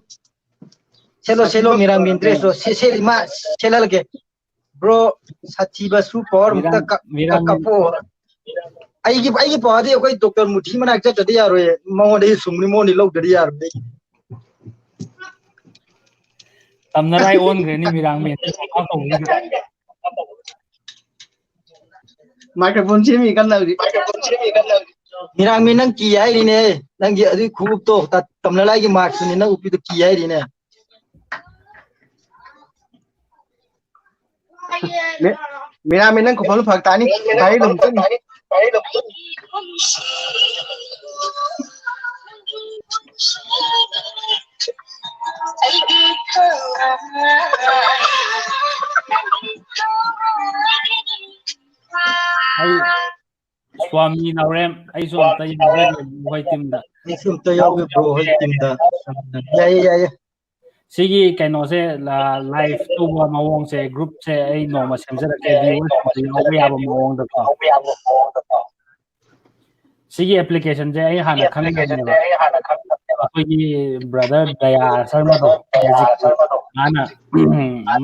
ꯁꯦꯠꯂꯣ, ꯁꯦꯠꯂꯣ, ꯁꯥꯊꯤꯕ ꯃꯤꯔꯥꯡ ꯃꯤꯟ dress ꯇꯣ꯫ ꯁꯦ-, ꯁꯦꯠꯂꯤ ꯃꯥ ꯁꯦꯠꯍꯜꯂꯒꯦ꯫ Bro, ꯁꯥꯊꯤꯕꯁꯨ power ꯑꯃꯨꯛꯇ ꯃꯤꯔꯥꯡ-, ꯀ-, ꯃꯤꯔꯥꯡ ꯀ-, ꯃꯤꯟ- ꯀꯥꯞꯄꯣ꯫ ꯑꯩꯒꯤ, ꯑꯩꯒꯤ power ꯗꯤ ꯑꯩꯈꯣꯏ doctor ꯃꯨꯊꯤ ꯃꯅꯥꯛ ꯆꯠꯇ꯭ꯔꯗꯤ ꯌꯥꯔꯣꯏꯌꯦ꯫ ꯃꯉꯣꯟꯗꯒꯤ ꯁꯨꯝꯕꯅꯤ, ꯃꯉꯣꯟꯗꯒꯤ ꯂꯧꯗ꯭ꯔꯗꯤ ꯌꯥꯔꯣꯏ꯫ ꯇꯝꯅꯔꯥꯏ ꯑꯣꯟꯈ꯭ꯔꯦꯅꯦ ꯃꯤꯔꯥꯡ ꯃꯤꯟ꯫ Microphone ꯁꯦꯝꯃꯤ ꯀꯟꯅ ꯍꯧꯖꯤꯛ꯫ ꯃꯤꯔꯥꯡ ꯃꯤꯟ, ꯅꯪ ꯀꯤ ꯍꯥꯏꯔꯤꯅꯦ꯫ ꯅꯪꯒꯤ ꯑꯗꯨꯒꯤ ꯈꯣꯡꯎꯞꯇꯣ, ꯇ-, ꯇꯝꯅꯔꯥꯏꯒꯤ mask ꯇꯨꯅꯤ ꯅꯪ ꯎꯞꯄꯤꯗꯣ, ꯀꯤ ꯍꯥꯏꯔꯤꯅꯦ꯫ ꯃꯤ-, ꯃꯤꯔꯥꯃꯤ, ꯅꯪ ꯈꯨꯐꯝꯗꯨ ꯐꯔꯛ ꯇꯥꯅꯤ꯫ ꯚꯥꯏ ꯑꯗꯨꯝ ꯆꯠꯅꯤ꯫ ꯑꯩ ꯁ꯭ꯋꯥꯃꯤ ꯅꯥꯎꯔꯦꯝ, ꯑꯩꯁꯨ ꯑꯝꯇ ꯌꯥꯎꯖꯒꯦ ꯃꯈꯣꯏ team ꯗ꯫ ꯑꯩꯁꯨ ꯑꯝꯇ ꯌꯥꯎꯒꯦ bro ꯍꯣꯏ team ꯗ꯫ ꯌꯥꯏꯌꯦ, ꯌꯥꯏꯌꯦ꯫ ꯁꯤꯒꯤ ꯀꯩꯅꯣꯁꯦ, ꯂ-, live ꯇꯧꯕ ꯃꯑꯣꯡꯁꯦ, group ꯁꯦ ꯑꯩ ꯅꯣꯡꯃ ꯁꯦꯝꯖꯔꯛꯀꯦ, viewers ꯁꯤꯡꯁꯨ ꯌꯥꯎꯕ ꯌꯥꯕ ꯃꯑꯣꯡꯗꯀꯣ꯫ ꯁꯤꯒꯤ application ꯁꯦ ꯑꯩ ꯍꯥꯟꯅ ꯈꯪꯗꯕꯅꯦꯕ꯫ ꯑꯩꯈꯣꯏꯒꯤ brother ꯗꯌꯥ ꯁꯔꯃꯗꯣ, ꯃꯦꯖꯤꯛꯀꯤ, ꯃꯥꯅ,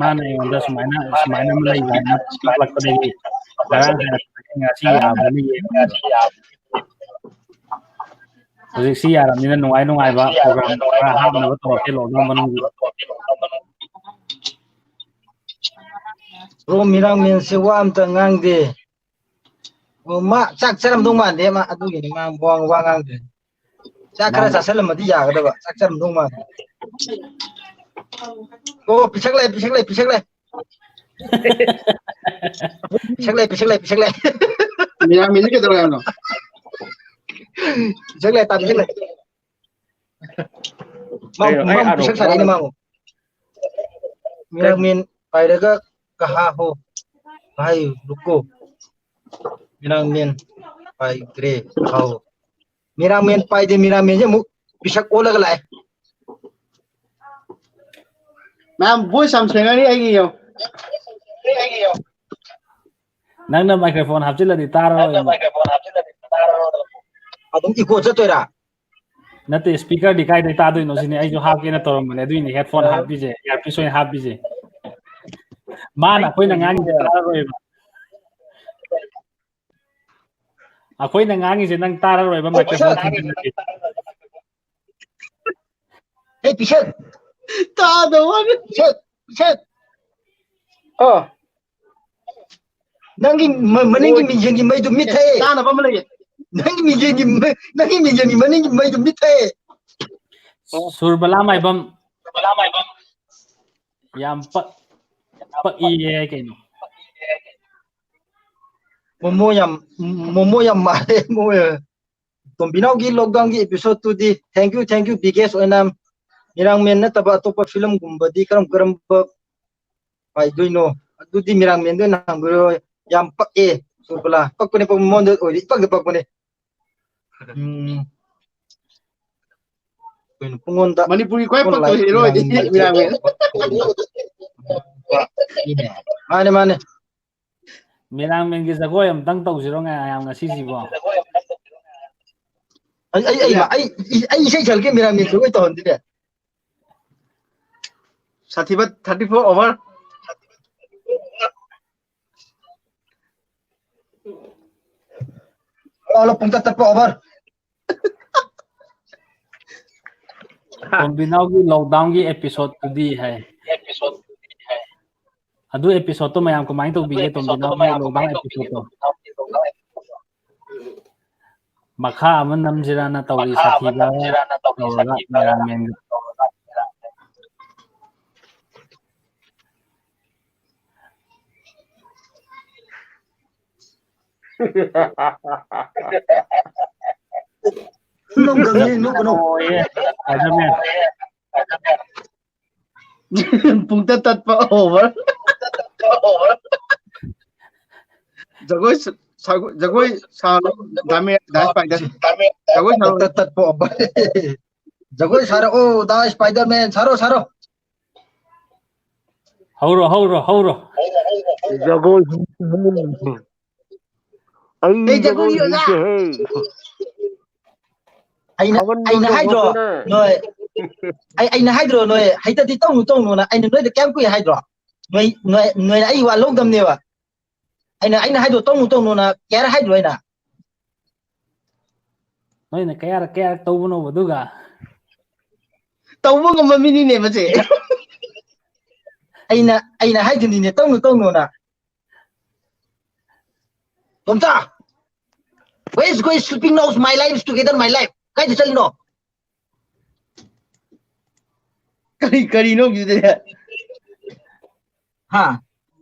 ꯃꯥꯅ ꯑꯩꯉꯣꯟꯗ ꯁꯨꯃꯥꯏꯅ, ꯁꯨꯃꯥꯏꯅ ꯑꯃ ꯂꯩꯕꯅꯦꯅ ꯇꯥꯛꯂꯛꯄꯗꯒꯤ ꯉꯔꯥꯡ ꯍꯥꯏꯔꯛꯄꯗꯒꯤ ꯉꯁꯤ ꯌꯥꯕ꯭ꯔꯥꯅ ꯌꯦꯡꯕꯅꯦꯕ꯫ ꯍꯧꯖꯤꯛꯁꯤ ꯌꯥꯔꯕꯅꯤꯅ ꯅꯨꯡꯉꯥꯏ ꯅꯨꯡꯉꯥꯏꯕ program ꯈꯔ ꯍꯥꯞꯅꯕ ꯇꯧꯔꯛꯀꯦ lockdown ꯃꯅꯨꯡꯒꯤ꯫ Bro, ꯃꯤꯔꯥꯡ ꯃꯦꯟꯁꯦ ꯋꯥ ꯑꯝꯇ ꯉꯥꯡꯗꯦ꯫ ꯑꯣ, ꯃꯥ ꯆꯥꯛ ꯆꯥꯔꯝꯗꯧ ꯃꯥꯟꯗꯦ, ꯃꯥ ꯑꯗꯨꯒꯤꯅꯤ ꯃꯥ ꯋꯥ, ꯋꯥ ꯉꯥꯡꯗ꯭ꯔꯦ꯫ ꯆꯥꯛ ꯈꯔ ꯃꯥꯅ ꯆꯥꯁꯜꯂꯝꯃꯗꯤ ꯌꯥꯒꯗꯕ, ꯆꯥꯛ ꯆꯥꯔꯝꯗꯧ ꯃꯥꯟꯗꯦ꯫ ꯑꯣ, ꯄꯤꯁꯛ ꯂꯩ, ꯄꯤꯁꯛ ꯂꯩ, ꯄꯤꯁꯛ ꯂꯩ꯫ ꯄꯤꯁꯛ ꯂꯩ, ꯄꯤꯁꯛ ꯂꯩ, ꯄꯤꯁꯛ ꯂꯩ꯫ ꯃꯤꯔꯥꯡꯃꯤꯁꯦ ꯀꯩꯗꯧꯔꯦ ꯍꯥꯏꯕꯅꯣ? ꯄꯤꯁꯛ ꯂꯩ, ꯇꯥ ꯄꯤꯁꯛ ꯂꯩ꯫ ꯃꯥ, ꯑꯩ, ꯑꯩ ꯃꯥ ꯑꯥꯔꯣ ꯄꯤꯁꯛ ꯁꯥꯔꯛꯏꯅꯦ ꯃꯥꯕꯨ꯫ ꯃꯤꯔꯥꯡꯃꯦꯟ ꯄꯥꯏꯔꯒ ꯀꯍꯥ ꯍꯣ? ꯚꯥꯏ ꯔꯨꯀꯣ꯫ ꯃꯤꯔꯥꯡꯃꯦꯟ ꯄꯥꯏꯗ꯭ꯔꯦ꯫ ꯍꯥꯎ꯫ ꯃꯤꯔꯥꯡꯃꯦꯟ ꯄꯥꯏꯗꯦ, ꯃꯤꯔꯥꯡꯃꯦꯟꯁꯦ ꯑꯃꯨꯛ ꯄꯤꯁꯛ ꯑꯣꯜꯂꯒ ꯂꯥꯛꯑꯦ꯫ ꯃꯌꯥꯝ ꯚꯣꯏꯁ ꯌꯥꯝ ꯁꯦꯡꯉꯅꯤ ꯑꯩꯒꯤ ꯌꯦꯡꯉꯣ꯫ ꯅꯪꯅ ꯃꯥꯏꯀ꯭ꯔꯣꯐꯣꯟ ꯍꯥꯞꯆꯤꯜꯂꯗꯤ ꯇꯥꯔꯔꯣꯏ ꯑꯃꯨꯛ꯫ ꯑꯗꯨꯝ ꯏꯀꯣ ꯆꯠꯇꯣꯏꯔꯥ? ꯅꯠꯇꯦ, ꯁ꯭ꯄꯤꯀꯔꯗꯤ ꯀꯥꯏꯗꯩ ꯇꯥꯗꯣꯏꯅꯣ ꯁꯤꯅꯤ꯫ ꯑꯩꯁꯨ ꯍꯥꯞꯀꯦꯅ ꯇꯧꯔꯝꯕꯅꯦ, ꯑꯗꯨꯏꯅꯦ ꯍꯦꯠꯐꯣꯟ ꯍꯥꯞꯄꯤꯁꯦ, ꯏꯌꯥꯔꯄꯤꯁ ꯑꯣꯏꯅ ꯍꯥꯞꯄꯤꯁꯦ꯫ ꯃꯥꯅ ꯑꯩꯈꯣꯏꯅ ꯉꯥꯡꯉꯤꯁꯦ ꯇꯥꯔꯔꯣꯏꯕ꯫ ꯑꯩꯈꯣꯏꯅ ꯉꯥꯡꯉꯤꯁꯦ ꯅꯪ ꯇꯥꯔꯔꯣꯏꯕ, ꯃꯥꯏꯀ꯭ꯔꯣꯐꯣꯟ ꯊꯤꯡꯖꯤꯜꯂꯗꯤ꯫ ꯍꯦ ꯄꯤꯁꯛ, ꯇꯥꯗꯕ ꯋꯥꯅꯤ꯫ ꯄꯤꯁꯛ, ꯄꯤꯁꯛ꯫ ꯑꯣ, ꯅꯪꯒꯤ ꯃ- ꯃꯅꯤꯡꯒꯤ ꯃꯤꯡꯖꯦꯜꯒꯤ ꯃꯩꯗꯨ ꯃꯤꯠꯊꯛꯑꯦ꯫ ꯆꯥꯅꯕ ꯑꯃ ꯂꯩꯌꯦ꯫ ꯅꯪꯒꯤ ꯃꯤꯡꯖꯦꯜꯒꯤ ꯃ- ꯅꯪꯒꯤ ꯃꯤꯡꯖꯦꯜꯒꯤ ꯃꯅꯤꯡꯒꯤ ꯃꯩꯗꯨ ꯃꯤꯠꯊꯛꯑꯦ꯫ ꯁꯨꯔꯕꯂꯥ ꯃꯥꯏꯕꯝ ꯌꯥꯝ ꯄꯛ ꯄꯛꯏꯌꯦ ꯀꯩꯅꯣ꯫ ꯃꯣꯃꯣ ꯌꯥꯝ ꯃꯣꯃꯣ ꯌꯥꯝ ꯃꯥꯜꯂꯦ ꯃꯣꯏ꯫ ꯇꯣꯝꯕꯤꯅꯥꯎꯒꯤ ꯂꯣꯛꯗꯥꯎꯟꯒꯤ ꯑꯦꯄꯤꯁꯣꯗ ꯇꯨꯗꯤ thank you, thank you biggest ꯑꯣꯏꯅ꯫ ꯃꯤꯔꯥꯡꯃꯦꯟ ꯅꯠꯇꯕ ꯑꯇꯣꯞꯄ ꯐꯤꯂꯝꯒꯨꯝꯕꯗꯤ ꯀꯔꯝ ꯀꯔꯝꯕ ꯄꯥꯏꯗꯣꯏꯅꯣ? ꯑꯗꯨꯗꯤ ꯃꯤꯔꯥꯡꯃꯦꯟꯗ ꯑꯣꯏꯅ ꯍꯪꯕꯤꯔꯣ꯫ ꯌꯥꯝ ꯄꯛꯑꯦ ꯁꯨꯔꯕꯂꯥ, ꯄꯛꯄꯅꯦ, ꯄꯛꯄ ꯃꯉꯣꯟꯗ ꯑꯣꯏꯔꯗꯤ ꯏꯄꯛꯇ ꯄꯛꯄꯅꯦ꯫ ꯎꯝ꯫ ꯀꯩꯅꯣ ꯄꯨꯡꯉꯣꯟꯗ ꯃꯅꯤꯄꯨꯔꯒꯤ ꯈ꯭ꯋꯥꯏ ꯄꯨꯡꯉꯣꯟ ꯄꯛꯇꯕ ꯂꯥꯏ- ꯍꯤꯔꯣꯗꯤ ꯃꯤꯔꯥꯡꯃꯦꯟ ꯃꯤꯔꯥꯡꯃꯦꯟ꯫ ꯃꯥꯅꯦ, ꯃꯥꯅꯦ꯫ ꯃꯤꯔꯥꯡꯃꯦꯟꯒꯤ ꯖꯒꯣꯏ ꯑꯃꯇꯪ ꯇꯧꯁꯤꯔꯣ ꯃꯌꯥꯝ ꯉꯁꯤꯁꯤꯕꯣ? ꯑꯩ ꯑꯩ ꯑꯩ ꯑꯩ ꯑꯩ ꯏꯁꯩ ꯁꯛꯀꯦ, ꯃꯤꯔꯥꯡꯃꯦꯟ ꯖꯒꯣꯏ ꯇꯧꯍꯟꯗꯣꯏꯅꯦ꯫ ꯁꯥꯊꯤꯕ thirty four over꯫ Hello, hello, ꯄꯨꯡ ꯇꯠ ꯇꯠꯄ over꯫ ꯇꯣꯝꯕꯤꯅꯥꯎꯒꯤ ꯂꯣꯛꯗꯥꯎꯟꯒꯤ ꯑꯦꯄꯤꯁꯣꯗ ꯇꯨꯗꯤ ꯍꯥꯏ꯫ ꯑꯗꯨ ꯑꯦꯄꯤꯁꯣꯗꯇꯣ ꯃꯌꯥꯝ ꯀꯃꯥꯏꯅ ꯇꯧꯕꯤꯒꯦ, ꯇꯣꯝꯕꯤꯅꯥꯎꯒꯤ ꯂꯣꯛꯗꯥꯎꯟ ꯑꯦꯄꯤꯁꯣꯗꯇꯣ? ꯃꯈꯥ ꯑꯃ ꯅꯝꯁꯤꯔꯥꯅ ꯇꯧꯔꯤ, ꯁꯥꯊꯤꯕ ꯇꯧꯔꯒ ꯃꯤꯔꯥꯡꯃꯦꯟꯒ꯫ ꯅꯣꯛꯀꯅꯨ, ꯅꯣꯛꯀꯅꯨ꯫ ꯑꯣꯏꯌꯦ, Spider-Man꯫ ꯄꯨꯡꯇꯠ ꯇꯠꯄ over꯫ ꯖꯒꯣꯏ ꯁ-, ꯁꯥꯒꯣ-, ꯖꯒꯣꯏ ꯁꯥꯔꯣ, ꯗꯥꯃꯦ-, ꯗꯥ Spider꯫ ꯖꯒꯣꯏ ꯁꯥꯔꯣ꯫ ꯄꯨꯡꯇꯠ ꯇꯠꯄ over꯫ ꯖꯒꯣꯏ ꯁꯥꯔꯛꯑꯣ, ꯗꯥ Spider-Man, ꯁꯥꯔꯣ, ꯁꯥꯔꯣ꯫ ꯍꯧꯔꯣ, ꯍꯧꯔꯣ, ꯍꯧꯔꯣ꯫ ꯖꯒꯣꯏ꯫ ꯑꯩ ꯀꯩ ꯖꯒꯣꯏ ꯖꯒꯣꯏ ꯑꯣꯖꯥ? ꯍꯩꯇꯦꯍꯦ꯫ ꯑꯩꯅ, ꯊꯥꯕꯜ ꯑꯩꯅ ꯍꯥꯏꯗ꯭ꯔꯣ, ꯆꯣꯡꯊꯣꯛꯀꯦꯅꯦ꯫ ꯅꯣꯏ, ꯑꯩ, ꯑꯩꯅ ꯍꯥꯏꯗ꯭ꯔꯣ, ꯅꯣꯏ ꯍꯩꯇꯗꯤ ꯇꯧꯅꯨ, ꯇꯧꯅꯨꯅ? ꯑꯩꯅ ꯅꯣꯏꯗ ꯀꯌꯥꯝ ꯀꯨꯏ ꯍꯥꯏꯗ꯭ꯔꯣ? ꯅꯣꯏ, ꯅꯣꯏ, ꯅꯣꯏꯅ ꯑꯩ ꯋꯥ ꯂꯧꯗꯝꯅꯦꯕ꯫ ꯑꯩꯅ, ꯑꯩꯅ ꯍꯥꯏꯗ꯭ꯔꯣ, ꯇꯧꯅꯨ, ꯇꯧꯅꯨꯅ? ꯀꯌꯥꯔꯛ ꯍꯥꯏꯗ꯭ꯔꯣ ꯑꯩꯅ? ꯅꯣꯏꯅ ꯀꯌꯥꯔꯛ, ꯀꯌꯥꯔꯛ ꯇꯧꯕꯅꯣꯕ ꯑꯗꯨꯒ? ꯇꯧꯕ ꯉꯝꯕ ꯃꯤꯅꯤꯅꯦ ꯃꯁꯦ꯫ ꯑꯩꯅ, ꯑꯩꯅ ꯍꯥꯏꯗꯨꯅꯤꯅꯦ, ꯇꯧꯅꯨ, ꯇꯧꯅꯨꯅ꯫ ꯇꯣꯝꯆꯥ, where is going sleeping now? My life is together, my life. ꯀꯥꯏꯗ ꯆꯠꯂꯤꯅꯣ? ꯀꯔꯤ, ꯀꯔꯤꯅꯣ ꯍꯧꯖꯤꯛꯇꯤ? ꯍꯥ?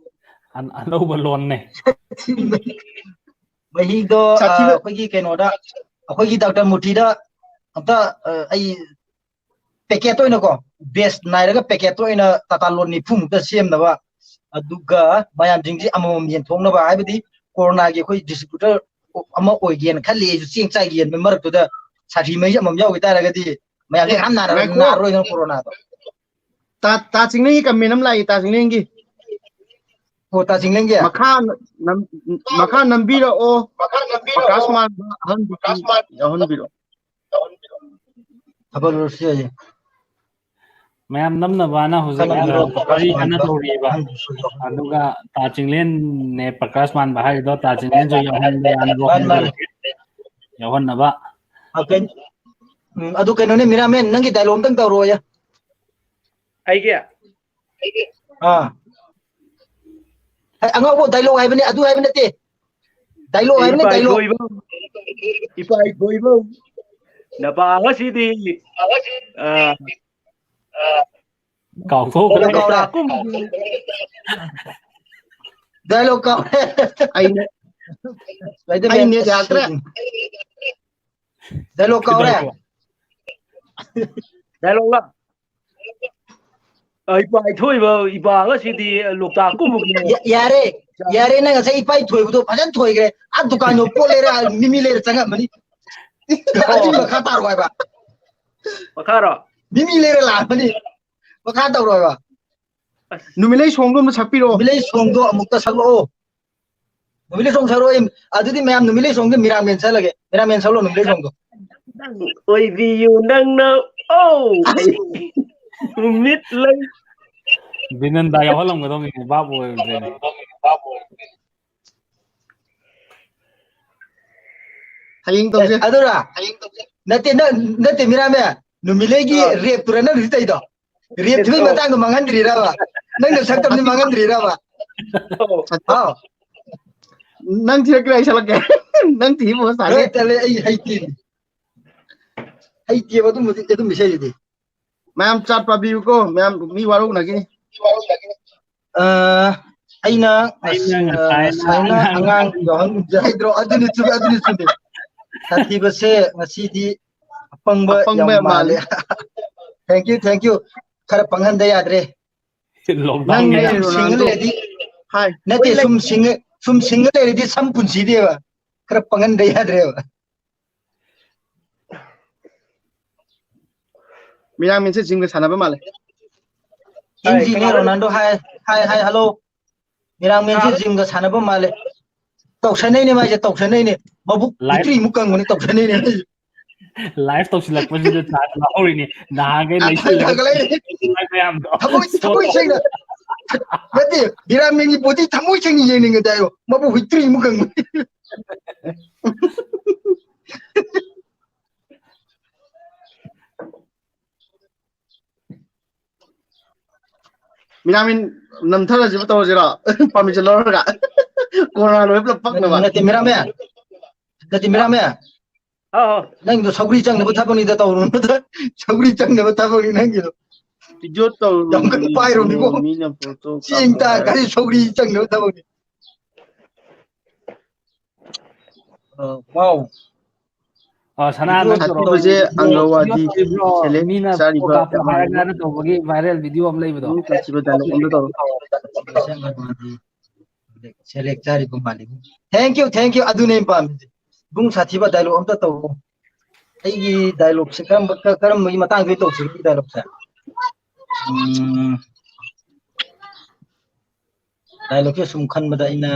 ꯑꯟ-, ꯑꯅꯧꯕ ꯂꯣꯟꯅꯦ꯫ ꯃꯍꯤꯗꯣ, ꯑ, ꯁꯥꯊꯤꯕ꯫ ꯑꯩꯈꯣꯏꯒꯤ ꯀꯩꯅꯣꯗ, ꯑꯩꯈꯣꯏꯒꯤ ꯗꯥꯛꯇꯔ ꯃꯨꯔꯇꯤꯗ ꯑꯝꯇ, ꯑ, ꯑꯩ packet ꯑꯣꯏꯅꯀꯣ, batch ꯅꯥꯏꯔꯒ packet ꯑꯣꯏꯅ ꯇꯥꯇꯥ ꯂꯣꯟ ꯅꯤꯐꯨꯃꯨꯛꯇ ꯁꯦꯝꯅꯕ, ꯑꯗꯨꯒ ꯃꯌꯥꯝꯁꯤꯡꯁꯤ ꯑꯃꯃꯝ ꯌꯦꯟꯊꯣꯛꯅꯕ, ꯍꯥꯏꯕꯗꯤ ꯀꯣꯔꯣꯅꯥꯒꯤ ꯑꯩꯈꯣꯏ distributor ꯑꯃ ꯑꯣꯏꯒꯦꯅ ꯈꯜꯂꯤ꯫ ꯑꯩꯁꯨ ꯆꯦꯡ ꯆꯥꯛ ꯌꯦꯟꯕ ꯃꯔꯛꯇꯨꯗ ꯁꯥꯊꯤ ꯃꯍꯤ ꯑꯃꯃꯝ ꯌꯥꯎꯈꯤ ꯇꯥꯔꯒꯗꯤ ꯃꯌꯥꯝꯁꯦ ꯑꯦ, ꯀꯅꯥꯝ ꯅꯥꯔ-, ꯉꯥꯏꯈꯣ꯫ ꯅꯥꯔꯔꯣꯏꯗꯅ ꯀꯣꯔꯣꯅꯥꯗꯣ꯫ ꯇꯥ-, ꯇꯥ ꯆꯤꯡꯂꯦꯟꯒꯤ comment ꯑꯃ ꯂꯥꯛꯏ, ꯇꯥ ꯆꯤꯡꯂꯦꯟꯒꯤ꯫ ꯑꯣ, ꯇꯥ ꯆꯤꯡꯂꯦꯟꯒꯤ? ꯃꯈꯥ ꯅꯝ-, ꯃꯈꯥ ꯅꯝꯕꯤꯔꯛꯑꯣ꯫ ꯄ꯭ꯔꯀꯥꯁ ꯃꯥꯟꯕ ꯑꯍꯟꯗꯨꯁꯨ ꯌꯥꯎꯍꯟꯕꯤꯔꯛꯑꯣ꯫ ꯊꯕꯛ ꯂꯣꯏꯁꯤ ꯍꯥꯏꯌꯦ꯫ ꯃꯌꯥꯝ ꯅꯝꯅꯕꯅ ꯍꯧꯖꯤꯛ, ꯀꯅꯥ ꯑ, ꯅꯝꯕꯤꯔꯛꯑꯣ? ꯄ꯭ꯔꯀꯥꯁ ꯋꯥꯔꯤ ꯀꯟꯅ ꯃꯥꯟꯕ ꯇꯧꯔꯤꯑꯕ꯫ ꯑꯍꯟꯗꯨꯁꯨ ꯌꯥꯎꯍꯟꯕꯤꯔꯛꯑꯣ꯫ ꯑꯗꯨꯒ ꯇꯥ ꯆꯤꯡꯂꯦꯟꯅꯦ ꯄ꯭ꯔꯀꯥꯁ ꯃꯥꯟꯕ ꯍꯥꯏꯔꯤꯗꯣ, ꯇꯥ ꯆꯤꯡꯂꯦꯟꯁꯨ ꯌꯥꯎꯍꯟꯕ ꯌꯥꯅꯕ ꯃꯥꯅꯤ, ꯃꯥꯅꯤ꯫ ꯍꯣꯠꯅꯖꯔꯒꯦ꯫ ꯌꯥꯎꯍꯟꯅꯕ꯫ ꯑ, ꯀꯩ-, ꯎꯝ, ꯑꯗꯨ ꯀꯩꯅꯣꯅꯦ, ꯃꯤꯔꯥꯃꯦꯟ, ꯅꯪꯒꯤ dialogue ꯑꯝꯇꯪ ꯇꯧꯔꯣꯌꯦ꯫ ꯑꯩꯒꯤ? ꯑꯥ꯫ ꯍꯩ, ꯑꯉꯥꯎꯕ dialogue ꯍꯥꯏꯕꯅꯦ, ꯑꯗꯨ ꯍꯥꯏꯕ ꯅꯠꯇꯦ꯫ Dialogue ꯍꯥꯏꯕꯅꯦ, ꯏꯄꯥ dialogue꯫ ꯏꯊꯣꯏꯕ, ꯏꯄꯥ ꯏꯊꯣꯏꯕ, ꯅꯄꯥ ꯉꯁꯤꯗꯤ, ꯑ, ꯀꯥꯎꯊꯣꯛꯈ꯭ꯔꯦ꯫ ꯀꯥꯎꯔꯦ꯫ ꯆꯥꯛꯈꯨꯝꯒꯤ dialogue ꯀꯥꯎꯔꯦ꯫ ꯑꯩꯅ ꯑꯩ ꯅꯦꯠ ꯌꯥꯗ꯭ꯔꯦ꯫ ꯗꯥꯏꯂꯣꯛ ꯀꯥꯎꯔꯦ꯫ ꯗꯥꯏꯂꯣꯛꯂ? ꯑ, ꯏꯄꯥ ꯏꯊꯣꯏꯕ, ꯏꯄꯥ ꯉꯁꯤꯗꯤ ꯂꯣꯛꯇꯥꯛ ꯀꯨꯝꯃꯨꯒꯦ꯫ ꯌꯥ-, ꯌꯥꯔꯦ, ꯌꯥꯔꯦ, ꯅꯪ ꯉꯁꯥꯏ ꯏꯄꯥ ꯏꯊꯣꯏꯕꯗꯣ ꯐꯖꯅ ꯊꯣꯏꯈ꯭ꯔꯦ꯫ ꯑꯥ, ꯗꯨꯀꯥꯟꯗꯣ ꯄꯣꯠ ꯂꯩꯔ, ꯃꯤꯃꯤ ꯂꯩꯔ ꯆꯪꯉꯝꯃꯅꯤ꯫ ꯑꯗꯨꯒꯤ ꯃꯈꯥ ꯇꯥꯔꯣ ꯍꯥꯏꯕ꯫ ꯃꯈꯥꯔꯣ? ꯃꯤꯃꯤ ꯂꯩꯔ ꯂꯥꯛꯑꯝꯃꯅꯤ꯫ ꯃꯈꯥ ꯇꯧꯔꯣ ꯍꯥꯏꯕ꯫ ꯑꯁ꯫ ꯅꯨꯃꯤꯠꯂꯩ ꯁꯣꯡꯗꯣ ꯑꯝꯇ ꯁꯛꯄꯤꯔꯛꯑꯣ꯫ ꯅꯨꯃꯤꯠꯂꯩ ꯁꯣꯡꯗꯣ ꯑꯃꯨꯛꯇ ꯁꯛꯂꯛꯑꯣ꯫ ꯅꯨꯃꯤꯠꯂꯩ ꯁꯣꯡ ꯁꯛꯂꯛꯑꯣ꯫ ꯑꯗꯨꯗꯤ ꯃꯌꯥꯝ ꯅꯨꯃꯤꯠꯂꯩ ꯁꯣꯡꯗꯤ ꯃꯤꯔꯥꯡꯃꯦꯟ ꯁꯛꯍꯜꯂꯒꯦ꯫ ꯃꯤꯔꯥꯡꯃꯦꯟ ꯁꯛꯂꯛꯑꯣ ꯅꯨꯃꯤꯠꯂꯩ ꯁꯣꯡꯗꯣ꯫ ꯅꯪ ꯑꯣꯏꯕꯤꯌꯨ ꯅꯪꯅ, ꯑꯧ, ꯑꯩ ꯅꯨꯃꯤꯠ ꯂꯩ꯫ ꯕꯤꯅꯟꯗ ꯌꯥꯎꯍꯜꯂꯝꯒꯗꯧꯅꯤꯅꯦ, ꯚꯥꯞ ꯑꯣꯏꯔꯨꯗ꯭ꯔꯦꯅꯦ꯫ ꯍꯌꯦꯡ ꯇꯧꯁꯦ꯫ ꯑꯦ, ꯑꯗꯨꯔ? ꯅꯠꯇꯦ, ꯅꯪ, ꯅꯠꯇꯦ, ꯃꯤꯔꯥꯃꯦ꯫ ꯅꯨꯃꯤꯠꯂꯩꯒꯤ ꯑꯥ꯫ ꯔꯦꯞꯇꯨꯔ ꯅꯪ ꯍꯧꯖꯤꯛ ꯇꯧꯔꯤꯗꯣ? ꯔꯦꯞ ꯊꯤꯕꯩ ꯑꯧ꯫ ꯃꯇꯥꯡꯗꯣ ꯃꯥꯡꯍꯟꯗ꯭ꯔꯤꯔꯕ? ꯅꯪꯅ ꯁꯛꯇꯕꯗꯤ ꯃꯥꯡꯍꯟꯗ꯭ꯔꯤꯔꯕ? ꯑꯧ꯫ ꯍꯥꯎ꯫ ꯅꯪ ꯊꯤꯔꯛꯀꯦꯔꯥ ꯑꯩ ꯁꯛꯂꯛꯀꯦ? ꯅꯪ ꯊꯤꯕ ꯁꯥꯒꯦ꯫ ꯍꯦ, ꯇꯜꯂꯦ, ꯑꯩ ꯍꯩꯇꯦ꯫ ꯍꯩꯇꯦꯕ ꯑꯗꯨꯝꯕꯗꯤ, ꯑꯗꯨꯝꯕ ꯏꯁꯩꯗꯨꯗꯤ꯫ ꯃꯌꯥꯝ ꯆꯥꯠ ꯄꯥꯕꯤꯌꯨꯀꯣ, ꯃꯌꯥꯝ ꯃꯤ ꯋꯥꯔꯧꯅꯒꯤꯅꯤ꯫ ꯑ, ꯑꯩꯅ ꯑꯩꯅ ꯉꯁ-, ꯑ, ꯉꯁꯥꯏꯅ ꯉꯁꯥꯏꯅ ꯑꯉꯥꯡ ꯑꯉꯥꯡ ꯌꯥꯎꯍꯟ-, ꯍꯥꯏꯗ꯭ꯔꯣ? ꯑꯗꯨꯅꯤ ꯆꯨꯝꯃꯤ, ꯑꯗꯨꯅꯤ ꯆꯨꯝꯃꯤ꯫ ꯁꯥꯊꯤꯕꯁꯦ ꯉꯁꯤꯗꯤ ꯑꯄꯪꯕ ꯑꯄꯪꯕ ꯌꯥꯝ ꯌꯥꯝ ꯃꯥꯜꯂꯦ꯫ ꯃꯥꯜꯂꯦ꯫ Thank you, thank you꯫ ꯈꯔ ꯄꯪꯍꯟꯗ ꯌꯥꯗ꯭ꯔꯦ꯫ ꯅꯪ ꯂꯣꯛꯗꯥꯎꯟꯒꯤ ꯂꯩꯔꯤ ꯁꯨꯝ ꯁꯤꯡꯉ ꯔꯣꯅꯥꯜꯗꯣ꯫ ꯂꯩꯔꯗꯤ, ꯍꯥꯏ꯫ ꯅꯠꯇꯦ, ꯍꯣꯏ, ꯂꯩ꯫ ꯁꯨꯝ ꯁꯤꯡꯉ, ꯁꯨꯝ ꯁꯤꯡꯉ ꯂꯩꯔꯗꯤ ꯁꯝ ꯄꯨꯟꯁꯤꯗꯦꯕ꯫ ꯈꯔ ꯄꯪꯍꯟꯗ ꯌꯥꯗ꯭ꯔꯦꯕ꯫ ꯃꯤꯔꯥꯡꯃꯤꯟꯁꯦ ꯖꯤꯝꯒ ꯁꯥꯟꯅꯕ ꯃꯥꯜꯂꯦ꯫ ꯖꯤꯝ, ꯖꯤꯝꯅꯦ, Ronaldo. Hi, hi, hi, hello. ꯃꯤꯔꯥꯡꯃꯤꯟꯁꯦ ꯖꯤꯝꯒ ꯁꯥꯟꯅꯕ ꯃꯥꯜꯂꯦ꯫ ꯇꯧꯁꯟꯅꯩꯅꯦ ꯃꯥꯏꯁꯦ, ꯇꯧꯁꯟꯅꯩꯅꯦ꯫ ꯃꯕꯨꯛ ꯂꯥꯏꯐ ꯍꯨꯏꯇ꯭ꯔꯤꯃꯨꯛ ꯀꯪꯕꯅꯦ, ꯇꯧꯁꯟꯅꯩꯅꯦ ꯃꯥꯏꯁꯦ꯫ ꯂꯥꯏꯐ ꯇꯧꯁꯤꯜꯂꯛꯄꯁꯤꯗ ꯆꯥꯟꯁ ꯂꯧꯍꯧꯔꯤꯅꯤ꯫ ꯅꯍꯥꯟꯈꯩ ꯊꯥꯒꯠꯂꯛꯏꯅꯦ꯫ ꯂꯩꯁꯤꯜꯂꯒ ꯊꯥꯒꯠꯂꯛꯏꯅꯦ꯫ ꯊꯃꯣꯏ, ꯊꯃꯣꯏ ꯁꯦꯡꯅ꯫ ꯅꯠꯇꯦ, ꯃꯤꯔꯥꯡꯃꯤꯟꯒꯤ ꯕꯣꯗꯤ ꯊꯃꯣꯏ ꯁꯦꯡꯅ ꯌꯦꯡꯅꯤꯡꯉꯗꯤ ꯍꯥꯏꯌꯣ꯫ ꯃꯕꯨꯛ ꯍꯨꯏꯇ꯭ꯔꯤꯃꯨꯛ ꯀꯪꯕꯅꯦ꯫ ꯃꯤꯔꯥꯃꯤꯟ ꯅꯝꯊꯔꯁꯤꯕ ꯇꯧꯔꯁꯤꯔꯣ? ꯄꯥꯔꯃꯤꯁꯟ ꯂꯧꯔꯒ꯫ ꯀꯣꯔꯣꯅꯥ ꯂꯣꯏ ꯄꯨꯂꯞ ꯄꯛꯅꯕ꯫ ꯅꯠꯇꯦ, ꯃꯤꯔꯥꯃꯦ꯫ ꯅꯠꯇꯦ, ꯃꯤꯔꯥꯃꯦ꯫ ꯍꯥꯎ, ꯍꯥꯎ꯫ ꯅꯪꯗꯣ ꯁꯧꯒ꯭ꯔꯤ ꯆꯪꯅꯕ ꯊꯕꯛꯅꯤꯗ ꯇꯧꯔꯨꯅꯨꯗ꯫ ꯁꯧꯒ꯭ꯔꯤ ꯆꯪꯅꯕ ꯊꯕꯛꯅꯤ ꯅꯪꯒꯤꯗꯣ꯫ ꯚꯤꯗꯤꯑꯣ ꯇꯧꯔꯨꯅꯨ, ꯌꯥꯝ ꯀꯟꯅ ꯄꯥꯏꯔꯨꯅꯨꯀꯣ꯫ ꯃꯤꯅ ꯐꯣꯇꯣ ꯆꯦꯡ ꯀꯥꯞꯅꯕ ꯇꯥꯔꯀꯥꯟꯗ ꯍꯥꯏꯔ꯫ ꯁꯧꯒ꯭ꯔꯤ ꯆꯪꯅꯕ ꯊꯕꯛꯅꯤ꯫ Wow. ꯑ, ꯁꯅꯥ, ꯚꯤꯗꯤꯑꯣ ꯅꯪ ꯇꯧꯔꯣ꯫ ꯁꯥꯊꯤꯕꯁꯦ ꯚꯤꯗꯤꯑꯣ, ꯑꯪꯒꯜꯋꯥꯗꯤ ꯚꯤꯗꯤꯑꯣ ꯇꯧꯔꯤꯕ꯭ꯔꯣ? ꯁꯦꯂꯦꯛ ꯃꯤꯅ ꯆꯥꯔꯤꯕ ꯐꯣꯇꯣ ꯀꯥꯞꯄꯣ ꯌꯥꯝ ꯍꯥꯏꯔꯒ ꯃꯥꯜꯂꯤ꯫ ꯅꯪ ꯇꯧꯕꯒꯤ viral video ꯑꯃ ꯂꯩꯕꯗꯣ꯫ ꯎꯝ, ꯁꯥꯊꯤꯕ dialogue ꯑꯝꯇ ꯇꯧꯔꯣ꯫ ꯁꯦꯂꯦꯛ ꯆꯥꯔꯤꯕ ꯃꯥꯜꯂꯤ꯫ Thank you, thank you. ꯑꯗꯨꯅꯦ ꯑꯩꯅ ꯄꯥꯝꯃꯤꯁꯦ꯫ ꯏꯕꯨꯡ ꯁꯥꯊꯤꯕ dialogue ꯑꯝꯇ ꯇꯧꯔꯣ꯫ ꯑꯩꯒꯤ dialogueꯁꯦ ꯀꯔꯝꯕ, ꯀ-, ꯀꯔꯝꯕꯒꯤ ꯃꯇꯥꯡꯗ ꯇꯧꯁꯤꯒꯦ dialogueꯁꯦ? ꯎꯝ, dialogueꯁꯦ ꯁꯨꯝ ꯈꯟꯕꯗ ꯑꯩꯅ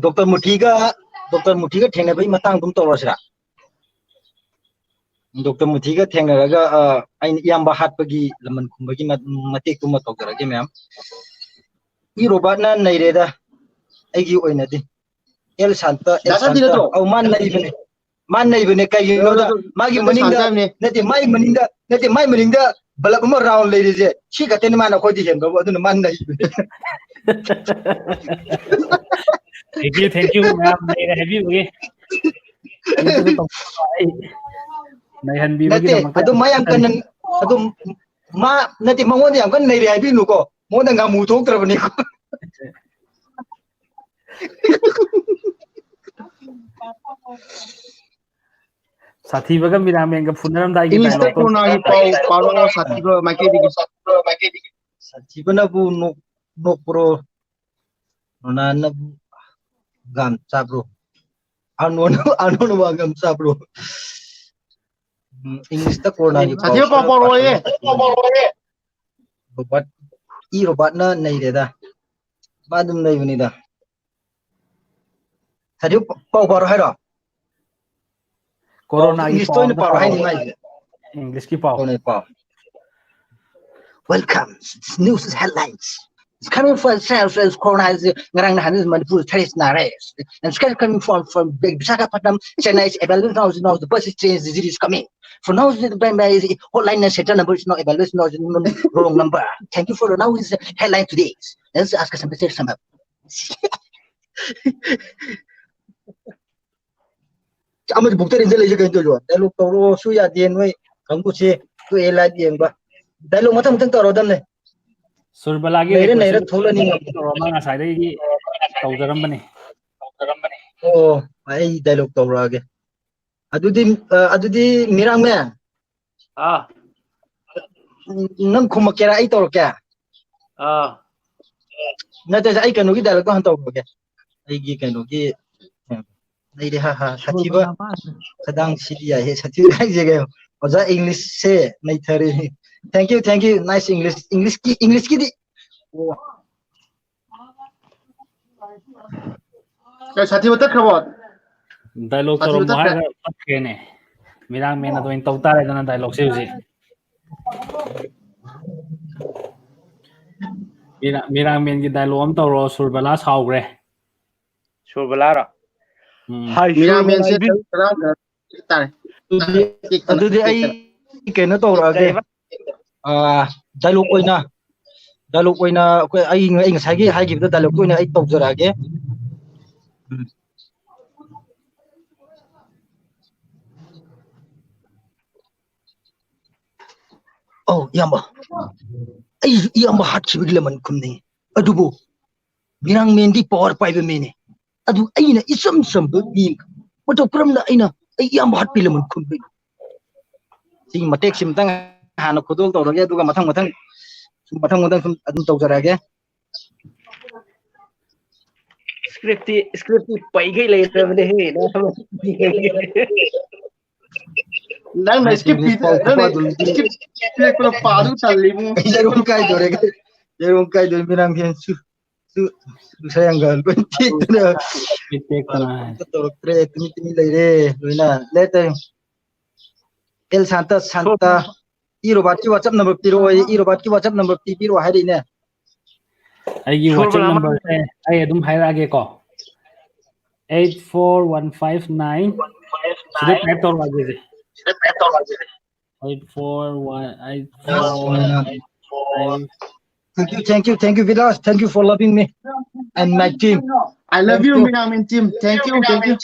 Doctor ꯃꯨꯊꯤꯒ, Doctor ꯃꯨꯊꯤꯒ ꯊꯦꯡꯅꯕꯒꯤ ꯃꯇꯥꯡꯗꯨꯝ ꯇꯧꯔꯁꯤꯔꯥ? Doctor ꯃꯨꯊꯤꯒ ꯊꯦꯡꯅꯔꯒ, ꯑ, ꯑꯩꯅ ꯏꯌꯥꯝꯕ ꯍꯥꯠꯄꯒꯤ ꯂꯃꯟ ꯈꯨꯝꯕꯒꯤ ꯃ-, ꯃꯇꯦꯛꯇꯨꯃ ꯇꯧꯖꯔꯒꯦ ꯃꯌꯥꯝ꯫ ꯏ ꯔꯣꯕꯥꯔꯠꯅ ꯅꯩꯔꯦꯗ ꯑꯩꯒꯤ ꯑꯣꯏꯅꯗꯤ꯫ ꯑꯦꯜ ꯁꯥꯟꯇ, ꯑꯦꯜ ꯗꯥ ꯁꯥꯟꯇꯤ ꯁꯥꯟꯇ꯫ ꯅꯠꯇ꯭ꯔꯣ? ꯑꯧ, ꯃꯥ ꯅꯩꯕꯅꯦ꯫ ꯃꯥ ꯅꯩꯕꯅꯦ꯫ ꯀꯩꯒꯤꯅꯣꯗ ꯅꯠꯇꯦ, ꯃꯥꯒꯤ ꯅꯠꯇꯦ, ꯃꯅꯤꯡꯗ, ꯁꯥꯟꯇ ꯍꯥꯏꯕꯅꯦ꯫ ꯅꯠꯇꯦ, ꯃꯥꯒꯤ ꯃꯅꯤꯡꯗ, ꯅꯠꯇꯦ, ꯃꯥꯒꯤ ꯃꯅꯤꯡꯗ bulb ꯑꯃ round ꯂꯩꯔꯤꯁꯦ ꯁꯤ ꯈꯛꯇꯅꯤ ꯃꯥꯅ ꯑꯩꯈꯣꯏꯗꯤ ꯍꯦꯟꯕꯕꯨ, ꯑꯗꯨꯅ ꯃꯥ ꯅꯩꯕꯅꯦ꯫ Thank you, thank you, ꯃꯌꯥꯝ ꯅꯩꯔꯦ ꯍꯥꯏꯕꯤꯕꯒꯤ꯫ ꯑꯩ ꯅꯠꯇꯦ, ꯅꯩꯍꯟꯕꯤꯕꯒꯤꯗꯃꯛꯇ ꯑꯗꯨ ꯃꯥ ꯌꯥꯝ ꯀꯟꯅ, ꯑꯗꯨꯝ ꯃꯥ, ꯅꯠꯇꯦ, ꯃꯉꯣꯟꯗ ꯌꯥꯝ ꯀꯟꯅ ꯅꯩꯔꯦ ꯍꯥꯏꯕꯤꯅꯨꯀꯣ, ꯃꯉꯣꯟꯗ ꯉꯥꯃꯨ ꯊꯣꯛꯇ꯭ꯔꯕꯅꯤꯀꯣ꯫ ꯁꯥꯊꯤꯕꯒ ꯃꯤꯔꯥꯃꯦꯟꯒ ꯐꯨꯅꯔꯝꯗꯥꯏꯒꯤ Englishꯇ dialogueꯇꯣ꯫ ꯀꯣꯔꯣꯅꯥꯒꯤ ꯄꯥꯎ ꯄꯥꯔꯛꯑꯣ, ꯁꯥꯊꯤꯕ ꯃꯥꯏꯀꯩꯗꯒꯤ꯫ ꯁꯥꯊꯤꯕꯅꯕꯨ ꯅꯣꯛ-, ꯅꯣꯛꯄ꯭ꯔꯣ? ꯔꯣꯅꯥꯅꯕꯨ ꯍꯪꯒꯥꯝ ꯆꯥꯕ꯭ꯔꯣ? ꯑꯥꯔꯅꯣꯜꯅ, ꯑꯥꯔꯅꯣꯜꯅꯕꯨ ꯍꯪꯒꯥꯝ ꯆꯥꯕ꯭ꯔꯣ? ꯎꯝ, Englishꯇ ꯀꯣꯔꯣꯅꯥꯒꯤ ꯄꯥꯎ ꯁꯥꯊꯤꯕ ꯄꯥꯎ ꯄꯥꯔꯛꯑꯣꯌꯦ꯫ Robert, E ꯔꯣꯕꯥꯔꯠꯅ ꯅꯩꯔꯦꯗ꯫ ꯃꯥ ꯑꯗꯨꯝ ꯅꯩꯕꯅꯤꯗ꯫ ꯁꯥꯊꯤꯕ ꯄꯥꯎ ꯄꯥꯔꯣ ꯍꯥꯏꯔꯣ? ꯀꯣꯔꯣꯅꯥꯒꯤ Englishꯇ ꯄꯥꯎ ꯑꯣꯏꯅ ꯑꯝꯇ ꯄꯥꯔꯣ, ꯄꯥꯔꯛꯑꯣ꯫ ꯍꯥꯏꯅꯤꯡꯉꯥꯏꯁꯦ꯫ Englishꯀꯤ ꯄꯥꯎ꯫ ꯀꯣꯔꯣꯅꯥꯒꯤ ꯄꯥꯎ꯫ Welcome. This news is headlines. It's coming for sales as corona is ꯉꯔꯥꯡ ꯅꯍꯥꯟ ꯃꯅꯤꯄꯨꯔ ꯊꯔꯦꯁ ꯅꯥꯔꯦ꯫ And it's coming from, from Visakhapatnam, Chennai is available now, now the bus is train, the is coming. For now, the hotline and center number is not available, now wrong number. Thank you for now is headline today. Let's ask some some. ꯑꯃꯗꯤ ꯕꯨꯛꯇꯔ ꯏꯟꯖꯜꯂꯛꯏꯁꯦ ꯀꯩꯅꯣ ꯇꯧꯔꯤꯕꯣ? Dialogue ꯇꯧꯔꯣꯁꯨ ꯌꯥꯗꯦ ꯅꯣꯏ ꯀꯥꯡꯕꯨꯁꯦ꯫ ꯇꯣꯛꯑꯦ live ꯌꯦꯡꯕ꯫ Dialogue ꯃꯊꯪ ꯃꯊꯪ ꯇꯧꯔꯣ ꯑꯗꯨꯝꯅꯦ꯫ ꯁꯨꯔꯕꯂꯥꯒꯤ ꯅꯩꯔꯦ, request ꯅꯩꯔꯦ, ꯊꯣꯛꯂꯛꯅꯤꯡꯉꯕꯅꯤ꯫ ꯇꯧꯔꯣ, ꯃꯥ ꯉꯁꯥꯏꯗꯒꯤ ꯇꯧꯖꯔꯝꯕꯅꯤ꯫ ꯑꯣ, ꯑꯩ ꯗꯥꯏꯂꯣꯛ ꯇꯧꯔꯛꯑꯒꯦ꯫ ꯑꯗꯨꯗꯤ ꯑ, ꯑꯗꯨꯗꯤ ꯃꯤꯔꯥꯡꯃꯦ, ꯑꯥ ꯅꯪ ꯈꯨꯝꯃꯛꯀꯦꯔꯥ? ꯑꯩ ꯇꯧꯔꯛꯀꯦ? ꯑꯥ ꯅꯠꯇ꯭ꯔꯁꯦ, ꯑꯩ ꯀꯩꯅꯣꯒꯤ ꯗꯥꯏꯂꯣꯛꯇꯣ ꯍꯥꯟꯅ ꯇꯧꯔꯛꯀꯦ꯫ ꯑꯩꯒꯤ ꯀꯩꯅꯣꯒꯤ ꯂꯩꯔꯦ, ꯍꯥ ꯍꯥ, ꯁꯥꯊꯤꯕ ꯈꯗꯥꯡꯁꯤꯗꯤ ꯌꯥꯏꯍꯦ, ꯁꯥꯊꯤꯕ ꯍꯥꯏꯁꯦ ꯀꯩꯅꯣ? ꯑꯣꯖꯥ, ꯏꯪꯂꯤꯁꯁꯦ ꯅꯩꯊꯔꯦ꯫ Thank you, thank you, nice English꯫ ꯏꯪꯂꯤꯁꯀꯤ, ꯏꯪꯂꯤꯁꯀꯤꯗꯤ ꯀꯩ, ꯁꯥꯊꯤꯕ ꯇꯠꯈ꯭ꯔꯕꯣ? ꯗꯥꯏꯂꯣꯛ ꯇꯧꯔꯝꯃꯣ ꯍꯥꯏꯔꯒ ꯇꯠꯈ꯭ꯔꯦꯅꯦ꯫ ꯃꯤꯔꯥꯡꯃꯦꯟ ꯑꯗꯨ ꯑꯣꯏꯅ ꯇꯧ ꯇꯥꯔꯦꯗꯅ ꯗꯥꯏꯂꯣꯛꯁꯦ ꯍꯧꯖꯤꯛ꯫ ꯃꯤꯔꯥ- ꯃꯤꯔꯥꯡꯃꯦꯟꯒꯤ ꯗꯥꯏꯂꯣꯛ ꯑꯃ ꯇꯧꯔꯣ, ꯁꯨꯔꯕꯂꯥ ꯁꯥꯎꯈ꯭ꯔꯦ꯫ ꯁꯨꯔꯕꯂꯥꯔꯣ? ꯎꯝ꯫ ꯍꯥꯏ, ꯃꯤꯔꯥꯡꯃꯦꯟꯁꯦ ꯁꯨꯔꯕꯂꯥ, ꯏꯕꯤ- ꯇꯔꯥ ꯇꯥꯔꯦ꯫ ꯑꯗꯨꯗꯤ, ꯑꯗꯨꯗꯤ ꯑꯩ ꯀꯩꯅꯣ ꯇꯧꯔꯛꯑꯒꯦ꯫ ꯀꯩꯕ? ꯑꯥ, ꯗꯥꯏꯂꯣꯛ ꯑꯣꯏꯅ, ꯗꯥꯏꯂꯣꯛ ꯑꯣꯏꯅ ꯑꯩꯈꯣꯏ, ꯑꯩ, ꯑꯩ ꯉꯁꯥꯏꯒꯤ ꯍꯥꯏꯈꯤꯕꯗ ꯗꯥꯏꯂꯣꯛ ꯑꯣꯏꯅ ꯑꯩ ꯇꯧꯖꯔꯛꯑꯒꯦ꯫ ꯎꯝ꯫ ꯑꯧ, ꯏꯌꯥꯝꯕ, ꯑꯩꯁꯨ ꯏꯌꯥꯝꯕ ꯍꯥꯠꯈꯤꯕꯒꯤ ꯂꯃꯟ ꯈꯨꯝꯅꯤꯡꯉꯤ, ꯑꯗꯨꯕꯨ ꯃꯤꯔꯥꯡꯃꯦꯟꯗꯤ ꯄꯋꯥꯔ ꯄꯥꯏꯕ ꯃꯤꯅꯤ꯫ ꯑꯗꯨ ꯑꯩꯅ ꯏꯆꯝ ꯆꯝꯕ ꯃꯤ, ꯃꯇꯧ ꯀꯔꯝꯅ ꯑꯩꯅ ꯑꯩ ꯏꯌꯥꯝꯕ ꯍꯥꯠꯄꯤ ꯂꯃꯟ ꯈꯨꯝꯕꯤ? ꯁꯤꯒꯤ ꯃꯇꯦꯛꯁꯤꯃꯇꯪ ꯍꯥꯟꯅ ꯈꯨꯗꯣꯜ ꯇꯧꯔꯒꯦ, ꯑꯗꯨꯒ ꯃꯊꯪ ꯃꯊꯪ ꯁꯨꯝ, ꯃꯊꯪ ꯃꯊꯪ ꯁꯨꯝ ꯑꯗꯨꯝ ꯇꯧꯖꯔꯛꯑꯒꯦ꯫ ꯁꯀ꯭ꯔꯤꯞꯇꯤ, ꯁꯀ꯭ꯔꯤꯞꯇꯤ ꯄꯩꯈꯩ ꯂꯩꯔꯕꯅꯦꯍꯦ꯫ ꯅꯪꯅ ꯁꯀ꯭ꯔꯤꯞ ꯄꯤ- ꯅꯪꯅ ꯁꯀ꯭ꯔꯤꯞ ꯄꯤꯔꯛꯄꯗꯣ ꯄꯥꯗꯨ ꯇꯜꯂꯤꯕꯨ꯫ ꯌꯦꯔꯨꯝ ꯀꯥꯏꯗꯣꯔꯦ, ꯌꯦꯔꯨꯝ ꯀꯥꯏꯗꯣꯔꯦ, ꯃꯤꯔꯥꯡꯃꯦꯟꯁꯨ ꯁꯨ ꯁꯌꯥꯡꯒ ꯂꯣꯏ ꯇꯦꯛꯇꯅ ꯇꯦꯛꯇꯅ꯫ ꯇꯧꯔꯛꯇ꯭ꯔꯦ, ꯇꯨꯃꯤꯟ ꯇꯨꯃꯤꯟ ꯂꯩꯔꯦ ꯂꯣꯏꯅ꯫ Latte. L Santa, Santa, E ꯔꯣꯕꯥꯔꯠꯀꯤ WhatsApp number ꯄꯤꯔꯛꯑꯣ, ꯏ ꯔꯣꯕꯥꯔꯠꯀꯤ WhatsApp number ꯄꯤꯕꯤꯔꯛꯑꯣ ꯍꯥꯏꯔꯛꯏꯅꯦ꯫ ꯑꯩꯒꯤ WhatsApp numberꯁꯦ ꯑꯩ ꯑꯗꯨꯝ ꯍꯥꯏꯔꯛꯑꯒꯦꯀꯣ꯫ Eight four one five nine, ꯁꯤꯗ type ꯇꯧꯔꯛꯑꯒꯦ꯫ Eight four one, eight four one five. Thank you, thank you, thank you, Vilas. Thank you for loving me and my team. I love you, Miramen team. Thank you, thank you.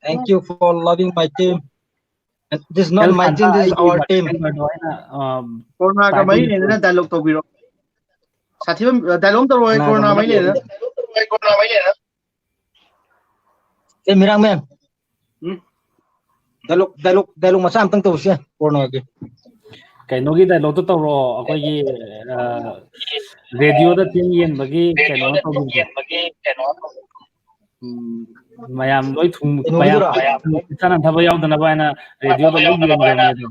Thank you for loving my team. And this is not my team, this is our team. Numberꯗꯣ ꯑꯩꯅ, ꯑ, ꯀꯣꯔꯣꯅꯥꯒ ꯃꯔꯤ ꯂꯩꯅꯅ dialogue ꯇꯧꯕꯤꯔꯣ꯫ ꯁꯥꯊꯤꯕ dialogue ꯇꯧꯔꯣꯏ, ꯀꯣꯔꯣꯅꯥ ꯃꯔꯤ ꯂꯩꯅꯅ꯫ ꯑꯦ, ꯃꯤꯔꯥꯡꯃꯦꯟ꯫ ꯎꯝ? Dialogue, dialogue, dialogue ꯃꯆꯥ ꯑꯝꯇꯪ ꯇꯧꯁꯦ, ꯀꯣꯔꯣꯅꯥꯒꯤ꯫ ꯀꯩꯅꯣꯒꯤ dialogue ꯇꯣ ꯇꯧꯔꯣ, ꯑꯩꯈꯣꯏꯒꯤ, ꯑ, radio ꯗ ꯊꯦꯡ ꯌꯦꯡꯕꯒꯤ ꯀꯩꯅꯣ ꯇꯧꯈꯤꯕꯗꯣ꯫ ꯎꯝ, ꯃꯌꯥꯝ ꯂꯣꯏ ꯊꯨꯝ-, ꯀꯩꯅꯣꯒꯤꯗꯨꯔꯣ? ꯃꯌꯥꯝ ꯊꯨꯝ ꯆꯥꯅ ꯊꯕꯛ ꯌꯥꯎꯗꯅꯕ ꯍꯥꯏꯅ radio ꯗ ꯂꯣꯏ ꯌꯦꯡꯈ꯭ꯔꯕꯅꯦ ꯑꯗꯣ꯫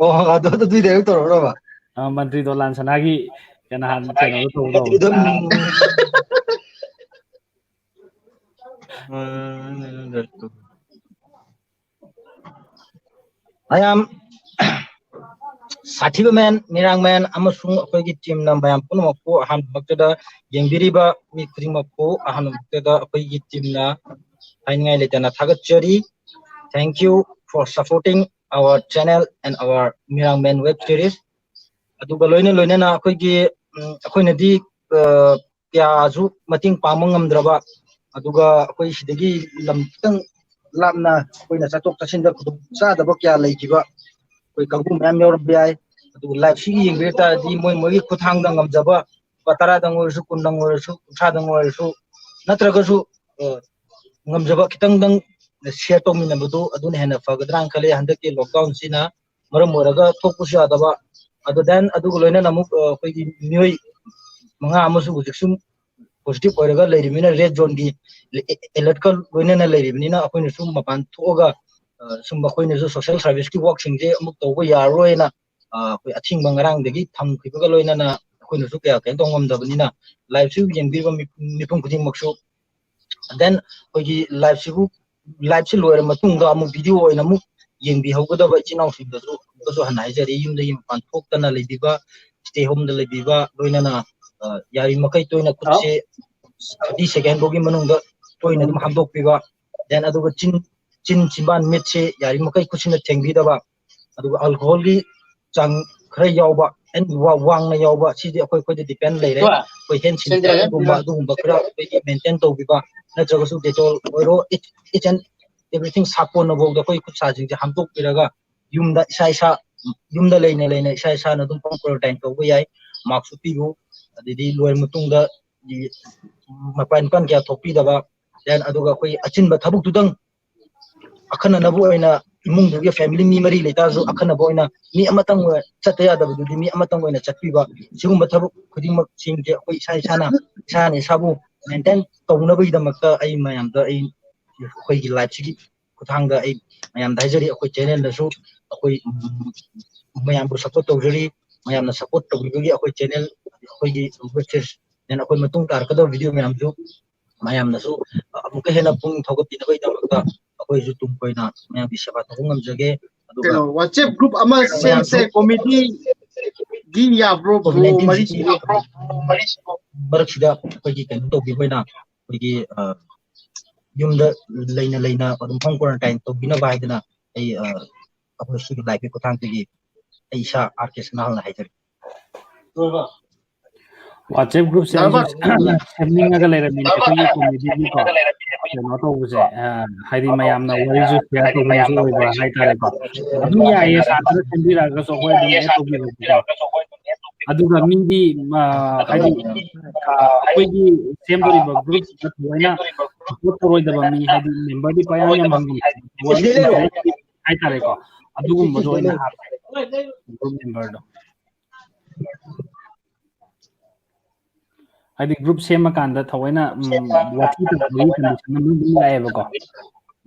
ꯑꯣ, ꯑꯗꯨ, ꯑꯗꯨ, ꯑꯗꯨꯏ dialogue ꯇꯧꯔꯛꯎꯔꯕ? ꯑ, ꯃꯟꯇ꯭ꯔꯤ ꯗꯣꯂꯥꯟ ꯁꯅꯥꯒꯤ ꯀꯩꯅꯣ ꯍꯥꯟꯅ ꯀꯩꯅꯣꯗꯣ ꯇꯧꯕꯗꯣ꯫ ꯃꯟꯇ꯭ꯔꯤꯗꯣ, ꯎꯝ꯫ ꯃꯌꯥꯝ ꯁꯥꯊꯤꯕ ꯃꯦꯟ, ꯃꯤꯔꯥꯡ ꯃꯦꯟ ꯑꯃꯁꯨꯡ ꯑꯩꯈꯣꯏꯒꯤ team ꯅ ꯃꯌꯥꯝ ꯄꯨꯝꯅꯃꯛꯄꯨ ꯑꯍꯥꯟꯕꯃꯛꯇꯗ ꯌꯦꯡꯕꯤꯔꯤꯕ ꯃꯤ ꯈꯨꯗꯤꯡꯃꯛꯄꯨ ꯑꯍꯥꯟꯕꯃꯛꯇꯗ ꯑꯩꯈꯣꯏꯒꯤ team ꯅ ꯍꯥꯏꯅꯤꯡꯉꯥꯏ ꯂꯩꯇꯅ ꯊꯥꯒꯠꯆꯔꯤ꯫ Thank you for supporting our channel and our ꯃꯤꯔꯥꯡ main web series꯫ ꯑꯗꯨꯒ ꯂꯣꯏꯅ ꯂꯣꯏꯅꯅ ꯑꯩꯈꯣꯏꯒꯤ, ꯎꯝ, ꯑꯩꯈꯣꯏꯅꯗꯤ, ꯑ, ꯀꯌꯥꯁꯨ ꯃꯇꯦꯡ ꯄꯥꯡꯕ ꯉꯝꯗ꯭ꯔꯕ, ꯑꯗꯨꯒ ꯑꯩꯈꯣꯏ ꯁꯤꯗꯒꯤ ꯂꯝ ꯈꯤꯇꯪ ꯂꯥꯞꯅ ꯑꯩꯈꯣꯏꯅ ꯆꯠꯊꯣꯛ ꯆꯠꯁꯤꯟꯗ ꯈꯨꯗꯣꯡ ꯆꯥꯗꯕ ꯀꯌꯥ ꯂꯩꯈꯤꯕ ꯑꯩꯈꯣꯏ ꯀꯥꯡꯕꯨ ꯃꯌꯥꯝ ꯌꯥꯎꯔꯝꯕ ꯌꯥꯏ꯫ ꯑꯗꯨꯕꯨ live ꯁꯤꯒꯤ ꯌꯦꯡꯕꯤꯔ ꯇꯥꯔꯗꯤ ꯃꯣꯏ ꯃꯣꯏꯒꯤ ꯈꯨꯠꯊꯥꯡꯗ ꯉꯝꯖꯕ ꯂꯨꯄꯥ ꯇꯔꯥꯗꯪ ꯑꯣꯏꯔꯁꯨ, ꯀꯨꯟꯗꯪ ꯑꯣꯏꯔꯁꯨ, ꯀꯨꯟꯊ꯭ꯔꯥꯗꯪ ꯑꯣꯏꯔꯁꯨ, ꯅꯠꯇ꯭ꯔꯒꯁꯨ, ꯑ, ꯉꯝꯖꯕ ꯈꯤꯇꯪꯗꯪ share ꯇꯧꯃꯤꯟꯅꯕꯗꯨ ꯑꯗꯨꯅ ꯍꯦꯟꯅ ꯐꯒꯗ꯭ꯔꯥꯅ ꯈꯜꯂꯤ꯫ ꯍꯟꯗꯛꯀꯤ lockdown ꯁꯤꯅ ꯃꯔꯝ ꯑꯣꯏꯔꯒ ꯊꯣꯛꯄꯁꯨ ꯌꯥꯗꯕ, ꯑꯗꯨ then ꯑꯗꯨꯒ ꯂꯣꯏꯅꯅ ꯑꯃꯨꯛ, ꯑ, ꯑꯩꯈꯣꯏꯒꯤ ꯃꯤꯑꯣꯏ ꯃꯉꯥ ꯑꯃꯁꯨ ꯍꯧꯖꯤꯛꯁꯨ positive ꯑꯣꯏꯔꯒ ꯂꯩꯔꯤꯕꯅꯤꯅ red zone ꯒꯤ alert ꯀ ꯂꯣꯏꯅꯅ ꯂꯩꯔꯤꯕꯅꯤꯅ ꯑꯩꯈꯣꯏꯅꯁꯨ ꯃꯄꯥꯟ ꯊꯣꯛꯑꯒ, ꯑ, ꯁꯨꯝ ꯑꯩꯈꯣꯏꯅꯁꯨ social service ꯀꯤ work ꯁꯤꯡꯁꯦ ꯑꯃꯨꯛ ꯇꯧꯕ ꯌꯥꯔꯔꯣꯏꯅ, ꯑ, ꯑꯩꯈꯣꯏ ꯑꯊꯤꯡꯕ ꯉꯔꯥꯡꯗꯒꯤ ꯊꯝꯈꯤꯕꯒ ꯂꯣꯏꯅꯅ ꯑꯩꯈꯣꯏꯅꯁꯨ ꯀꯌꯥ ꯀꯩꯅꯣ ꯇꯧꯕ ꯉꯝꯗꯕꯅꯤꯅ live ꯁꯤ ꯌꯦꯡꯕꯤꯔꯤꯕ ꯃꯤ-, ꯃꯤꯄꯨꯝ ꯈꯨꯗꯤꯡꯃꯛꯁꯨ, then ꯑꯩꯈꯣꯏꯒꯤ live ꯁꯤꯕꯨ, live ꯁꯤ ꯂꯣꯏꯔ ꯃꯇꯨꯡꯗ ꯑꯃꯨꯛ video ꯑꯣꯏꯅ ꯑꯃꯨꯛ ꯌꯦꯡꯕꯤꯍꯧꯒꯗꯕ ꯏꯆꯤꯟ ꯏꯅꯥꯎꯁꯤꯡꯗꯁꯨ ꯑꯃꯨꯛꯀꯁꯨ ꯍꯟꯅ ꯍꯥꯏꯖꯔꯤ, ꯌꯨꯝꯗꯒꯤ ꯃꯄꯥꯟ ꯊꯣꯛꯇꯅ ꯂꯩꯕꯤꯕ, stay home ꯗ ꯂꯩꯕꯤꯕ, ꯂꯣꯏꯅꯅ, ꯑ, ꯌꯥꯔꯤꯃꯈꯩ ꯇꯣꯏꯅ ꯈꯨꯠꯁꯦ thirty second ꯐꯥꯎꯒꯤ ꯃꯅꯨꯡꯗ ꯇꯣꯏꯅ ꯑꯗꯨꯝ ꯍꯥꯝꯗꯣꯛꯄꯤꯕ, then ꯑꯗꯨꯒ ꯆꯤꯟ, ꯆꯤꯟ ꯆꯤꯝꯕꯥꯟ ꯃꯤꯠꯁꯦ ꯌꯥꯔꯤꯃꯈꯩ ꯈꯨꯠꯁꯤꯅ ꯊꯦꯡꯕꯤꯗꯕ, ꯑꯗꯨꯒ alcohol ꯒꯤ ꯆꯥꯡ ꯈꯔ ꯌꯥꯎꯕ, and ꯋꯥ-, ꯋꯥꯡꯅ ꯌꯥꯎꯕ, ꯁꯤꯗꯤ ꯑꯩꯈꯣꯏ, ꯑꯩꯈꯣꯏꯗ depend ꯂꯩꯔꯦ꯫ ꯑꯩꯈꯣꯏ hand sanitizer ꯒꯨꯝꯕ ꯑꯗꯨꯒꯨꯝꯕ ꯈꯔ ꯑꯩꯈꯣꯏꯒꯤ maintain ꯇꯧꯕꯤꯕ, ꯅꯠꯇ꯭ꯔꯒꯁꯨ Dettol ꯑꯣꯏꯔꯣ, each, each and everything, ꯁꯥꯄꯣꯟꯅꯐꯥꯎꯗ ꯑꯩꯈꯣꯏ ꯈꯨꯠ ꯁꯥꯁꯤꯡꯁꯦ ꯍꯥꯝꯗꯣꯛꯄꯤꯔꯒ ꯌꯨꯝꯗ ꯏꯁꯥ ꯏꯁꯥ, ꯌꯨꯝꯗ ꯂꯩꯅ ꯂꯩꯅ ꯏꯁꯥ ꯏꯁꯥꯅ ꯑꯗꯨꯝ home quarantine ꯇꯧꯕ ꯌꯥꯏ꯫ Mask ꯎꯞꯄꯤꯌꯨ, ꯑꯗꯩꯗꯤ ꯂꯣꯏꯔ ꯃꯇꯨꯡꯗ ꯃꯄꯥꯟ ꯏꯄꯥꯟ ꯀꯌꯥ ꯊꯣꯛꯄꯤꯗꯕ, then ꯑꯗꯨꯒ ꯑꯩꯈꯣꯏ ꯑꯆꯤꯟꯕ ꯊꯕꯛꯇꯨꯗꯪ ꯑꯈꯟꯅꯅꯕ ꯑꯣꯏꯅ, ꯏꯃꯨꯡꯗꯨꯒꯤ family ꯃꯤ ꯃꯔꯤ ꯂꯩꯇꯥꯔꯁꯨ, ꯑꯈꯟꯅꯕ ꯑꯣꯏꯅ ꯃꯤ ꯑꯃꯇꯪ ꯑꯣꯏꯅ ꯆꯠꯇ ꯌꯥꯗꯕꯗꯨꯗꯤ ꯃꯤ ꯑꯃꯇꯪ ꯑꯣꯏꯅ ꯆꯠꯄꯤꯕ, ꯁꯤꯒꯨꯝꯕ ꯊꯕꯛ ꯈꯨꯗꯤꯡꯃꯛꯁꯤꯡꯁꯦ ꯑꯩꯈꯣꯏ ꯏꯁꯥ ꯏꯁꯥꯅ, ꯏꯁꯥꯅ ꯏꯁꯥꯕꯨ maintain ꯇꯧꯅꯕꯒꯤꯗꯃꯛꯇ ꯑꯩ ꯃꯌꯥꯝꯗ, ꯑꯩ ꯑꯩꯈꯣꯏꯒꯤ live ꯁꯤꯒꯤ ꯈꯨꯠꯊꯥꯡꯗ ꯑꯩ ꯃꯌꯥꯝꯗ ꯍꯥꯏꯖꯔꯤ, ꯑꯩꯈꯣꯏ channel ꯗꯁꯨ ꯑꯩꯈꯣꯏ, ꯎꯝ, ꯃꯌꯥꯝꯕꯨ support ꯇꯧꯖꯔꯤ꯫ ꯃꯌꯥꯝꯅ support ꯇꯧꯕꯤꯕꯒꯤ ꯑꯩꯈꯣꯏ channel, ꯑꯩꯈꯣꯏꯒꯤ website, then ꯑꯩꯈꯣꯏ ꯃꯇꯨꯡ ꯇꯥꯔꯛꯀꯗꯕ video ꯃꯌꯥꯝꯁꯨ ꯃꯌꯥꯝꯅꯁꯨ ꯑꯃꯨꯛꯀ ꯍꯦꯟꯅ ꯄꯨꯛꯅꯤꯡ ꯊꯧꯒꯠꯄꯤꯅꯕꯒꯤꯗꯃꯛꯇ ꯑꯩꯈꯣꯏꯁꯨ ꯇꯨꯡ ꯀꯣꯏꯅ ꯃꯌꯥꯝꯒꯤ ꯁꯦꯕꯥ ꯇꯧꯕ ꯉꯝꯖꯒꯦ꯫ ꯑꯗꯨꯒ ꯀꯩꯅꯣ, WhatsApp group ꯑꯃ ꯃꯌꯥꯝꯁꯨ ꯁꯦꯝꯁꯦ, committee ꯒꯤ ꯌꯥꯕ꯭ꯔꯣ, bro? COVID nineteen ꯁꯤꯒꯤ ꯃꯔꯤꯁꯤꯕꯨ? ꯃꯔꯛꯁꯤꯗ ꯑꯩꯈꯣꯏꯒꯤ ꯀꯩꯅꯣ ꯇꯧꯕꯤꯕ ꯑꯣꯏꯅ ꯑꯩꯈꯣꯏꯒꯤ, ꯑ, ꯌꯨꯝꯗ ꯂꯩꯅ ꯂꯩꯅ ꯑꯗꯨꯝ home quarantine ꯇꯧꯕꯤꯅꯕ ꯍꯥꯏꯗꯅ ꯑꯩ, ꯑ, ꯑꯩꯈꯣꯏ ꯁꯤꯒꯤ live ꯀꯤ ꯈꯨꯠꯊꯥꯡꯗꯒꯤ ꯑꯩ ꯏꯁꯥ ꯑꯥꯔ ꯀꯦ ꯁꯅꯥꯍꯜꯅ ꯍꯥꯏꯖꯔꯤ꯫ WhatsApp group ꯁꯦ ꯑꯩꯁꯨ ꯁꯦꯝꯅꯤꯡꯉꯒ ꯂꯩꯔꯝꯃꯤꯅꯦ, ꯑꯩꯈꯣꯏꯒꯤ committee ꯒꯤꯀꯣ, ꯀꯩꯅꯣ ꯇꯧꯕꯁꯦ, ꯑ, ꯍꯥꯏꯗꯤ ꯃꯌꯥꯝꯅ ꯋꯥꯔꯤꯁꯨ share ꯇꯧꯕꯁꯨ ꯑꯣꯏꯕ ꯍꯥꯏꯇꯥꯔꯦꯀꯣ꯫ ꯑꯗꯨꯝ ꯌꯥꯏꯌꯦ, ꯁꯥꯇ꯭ꯔ ꯁꯦꯝꯕꯤꯔꯛꯑꯒꯁꯨ ꯑꯩꯈꯣꯏ ꯑꯗꯨꯝ add ꯇꯧꯕꯤꯔꯛꯄꯀꯣ꯫ ꯑꯗꯨꯒ ꯃꯤꯗꯤ, ꯑ, ꯍꯥꯏꯗꯤ, ꯑ, ꯑꯩꯈꯣꯏꯒꯤ ꯁꯦꯝꯗꯣꯔꯤꯕ group ꯇ ꯊꯑꯣꯏꯅ support ꯇꯧꯔꯣꯏꯗꯕ ꯃꯤ, ꯍꯥꯏꯗꯤ member ꯗꯤ ꯄꯌꯥꯝ ꯌꯥꯝꯍꯟꯒꯨꯝ ꯍꯥꯏꯇꯥꯔꯦꯀꯣ, ꯑꯗꯨꯒꯨꯝꯕꯗꯣ ꯑꯣꯏꯅ ꯍꯥꯞꯄꯦ, group member ꯗꯣ꯫ ꯍꯥꯏꯗꯤ group ꯁꯦꯝꯃꯀꯥꯟꯗ ꯊꯑꯣꯏꯅ, ꯎꯝ, ꯋꯥꯊꯤ ꯇꯧꯕꯒꯤ condition ꯑꯃ ꯑꯗꯨꯝ ꯂꯥꯛꯑꯦꯕꯀꯣ꯫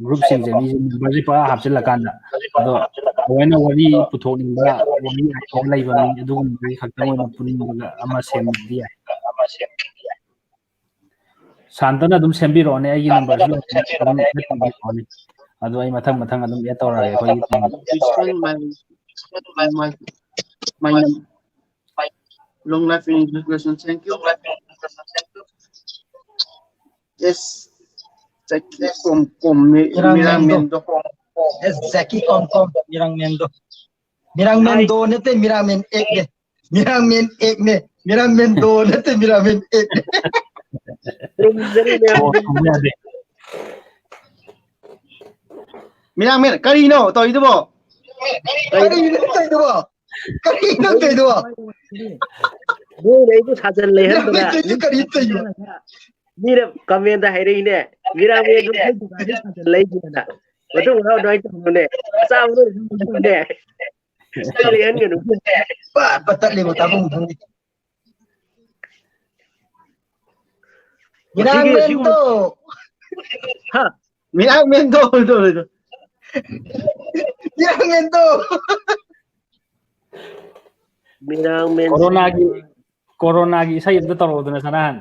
Group ꯁꯤꯡꯁꯦ ꯃꯤꯁꯦ member ꯁꯦ ꯄꯪꯍꯥꯞ ꯍꯥꯞꯆꯤꯜꯂꯀꯥꯟꯗ, ꯑꯗꯣ ꯊꯑꯣꯏꯅ ꯋꯥꯔꯤ ꯄꯨꯊꯣꯛꯅꯤꯡꯕ, ꯋꯥꯔꯤ idea ꯂꯩꯕ ꯃꯤ ꯑꯗꯨꯒꯨꯝꯕꯒꯤ ꯈꯛꯇꯪ ꯑꯣꯏꯅ ꯄꯨꯟꯕꯗ ꯑꯃ ꯁꯦꯝꯕꯗꯤ ꯌꯥꯏ꯫ ꯁꯥꯟꯇꯅ ꯑꯗꯨꯝ ꯁꯦꯝꯕꯤꯔꯛꯑꯣꯅꯦ, ꯑꯩꯒꯤ number ꯁꯨ ꯑꯗꯨꯝ add ꯇꯧꯕꯤꯔꯛꯑꯣꯅꯦ꯫ ꯑꯗꯣ ꯑꯩ ꯃꯊꯪ ꯃꯊꯪ ꯑꯗꯨꯝ add ꯇꯧꯔꯛꯑꯒꯦ ꯑꯩꯈꯣꯏꯒꯤ team꯫ This one, my, my, my num-, long life in inspiration. Thank you. Yes. Jackie Kom Kom, Mi-, ꯏꯔꯥꯡ ꯃꯤꯔꯥꯡ ꯃꯦꯟꯗꯣ꯫ ꯃꯦꯟꯗꯣ꯫ Yes, Jackie Kom Kom, ꯃꯤꯔꯥꯡ ꯃꯦꯟꯗꯣ꯫ ꯃꯤꯔꯥꯡ ꯃꯦꯟꯗꯣ ꯅꯠꯇꯦ, ꯃꯤꯔꯥꯡ ꯃꯦꯟ ꯑꯦꯛꯅꯦ꯫ ꯃꯤꯔꯥꯡ ꯃꯦꯟ ꯑꯦꯛꯅꯦ꯫ ꯃꯤꯔꯥꯡ ꯃꯦꯟꯗꯣ ꯅꯠꯇꯦ, ꯃꯤꯔꯥꯡ ꯃꯦꯟ ꯑꯦꯛꯅꯦ꯫ ꯈꯨꯝꯖꯔꯤ ꯃꯌꯥꯝ꯫ ꯑꯣ, ꯈꯨꯝꯕ ꯌꯥꯗꯦ꯫ ꯃꯤꯔꯥꯡ ꯃꯦꯟ, ꯀꯔꯤꯅꯣ ꯇꯧꯔꯤꯗꯨꯕꯣ? ꯀꯔꯤꯅꯣ ꯇꯧꯔꯤꯗꯨꯕꯣ? ꯀꯔꯤꯅꯣ ꯇꯧꯔꯤꯗꯨꯕꯣ? ꯅꯣꯏꯅ ꯑꯩꯕꯨ ꯁꯥꯖꯟ ꯂꯩꯍꯟꯗꯅ ꯃꯤꯠꯇꯁꯨ ꯀꯔꯤ ꯇꯧꯔꯤꯅꯣ? ꯃꯤꯅ ꯀꯃꯦꯟꯗ ꯍꯥꯏꯔꯛꯏꯅꯦ, "ꯃꯤꯔꯥꯡ ꯃꯤꯔꯥꯡ ꯑꯩꯈꯣꯏ ꯗꯨꯀꯥꯟꯗ ꯁꯥꯖꯟ ꯂꯩꯒꯦꯅ"꯫ ꯃꯇꯨꯡ ꯃꯅꯥꯎ ꯑꯗꯨꯃꯥꯏꯅ ꯇꯧꯅꯨꯅꯦ꯫ ꯑꯆꯥꯕ ꯂꯣꯏ ꯑꯗꯨꯝ ꯂꯩꯍꯟꯒꯅꯨꯅꯦ꯫ ꯄꯠ ꯄꯠ ꯇꯠꯂꯦꯕ, ꯇꯥꯐꯝ ꯈꯪꯗꯦ꯫ ꯃꯁꯤꯒꯤ ꯃꯤꯔꯥꯡꯃꯦꯟꯗꯣ꯫ ꯍꯥ? ꯃꯤꯔꯥꯡꯃꯦꯟꯗꯣ, ꯂꯣꯏꯗꯧ, ꯂꯣꯏꯗꯧ꯫ ꯃꯤꯔꯥꯡꯃꯦꯟꯗꯣ꯫ ꯃꯤꯔꯥꯡꯃꯦꯟ꯫ ꯀꯣꯔꯣꯅꯥꯒꯤ, ꯀꯣꯔꯣꯅꯥꯒꯤ ꯏꯁꯩ ꯑꯝꯇ ꯇꯧꯔꯛꯑꯣꯗꯅ, ꯁꯅꯥꯍꯟ꯫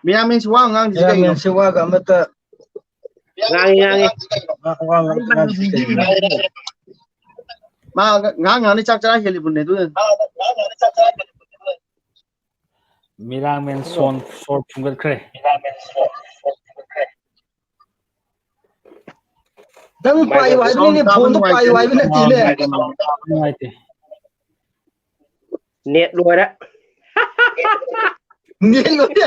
ꯃꯤꯔꯥꯡꯃꯦꯟꯁꯤ ꯋꯥ ꯉꯥꯡꯗ꯭ꯔꯤꯁꯦ ꯀꯩꯒꯤꯅꯣ? ꯃꯤꯔꯥꯡꯃꯦꯟꯁꯤ ꯋꯥꯒ ꯑꯃꯠꯇ ꯉꯥꯡꯉꯤ, ꯉꯥꯡꯉꯤ꯫ ꯋꯥ, ꯋꯥ ꯉꯥꯡꯗ꯭ꯔꯤꯁꯦ ꯀꯩꯒꯤꯅꯣ? ꯃꯥ ꯉꯥꯡ ꯉꯥꯡꯅꯤ ꯆꯥꯛ ꯆꯔꯥ ꯍꯦꯜꯂꯤꯕꯅꯦ, ꯑꯗꯨꯅ꯫ ꯃꯤꯔꯥꯡꯃꯦꯟ ꯁꯣꯟ-, ꯁꯣꯔ ꯐꯨꯟꯒꯠꯈ꯭ꯔꯦ꯫ ꯅꯪ ꯄꯥꯏꯌꯨ ꯍꯥꯏꯕꯅꯤꯅꯦ, ꯐꯣꯟꯗꯣ ꯄꯥꯏꯌꯨ ꯍꯥꯏꯕ ꯅꯠꯇꯦꯅꯦ꯫ ꯅꯨꯡꯉꯥꯏꯇꯦ꯫ ꯅꯦꯠ ꯂꯣꯏꯔꯦ꯫ ꯅꯦꯠ ꯂꯣꯏꯔꯦ꯫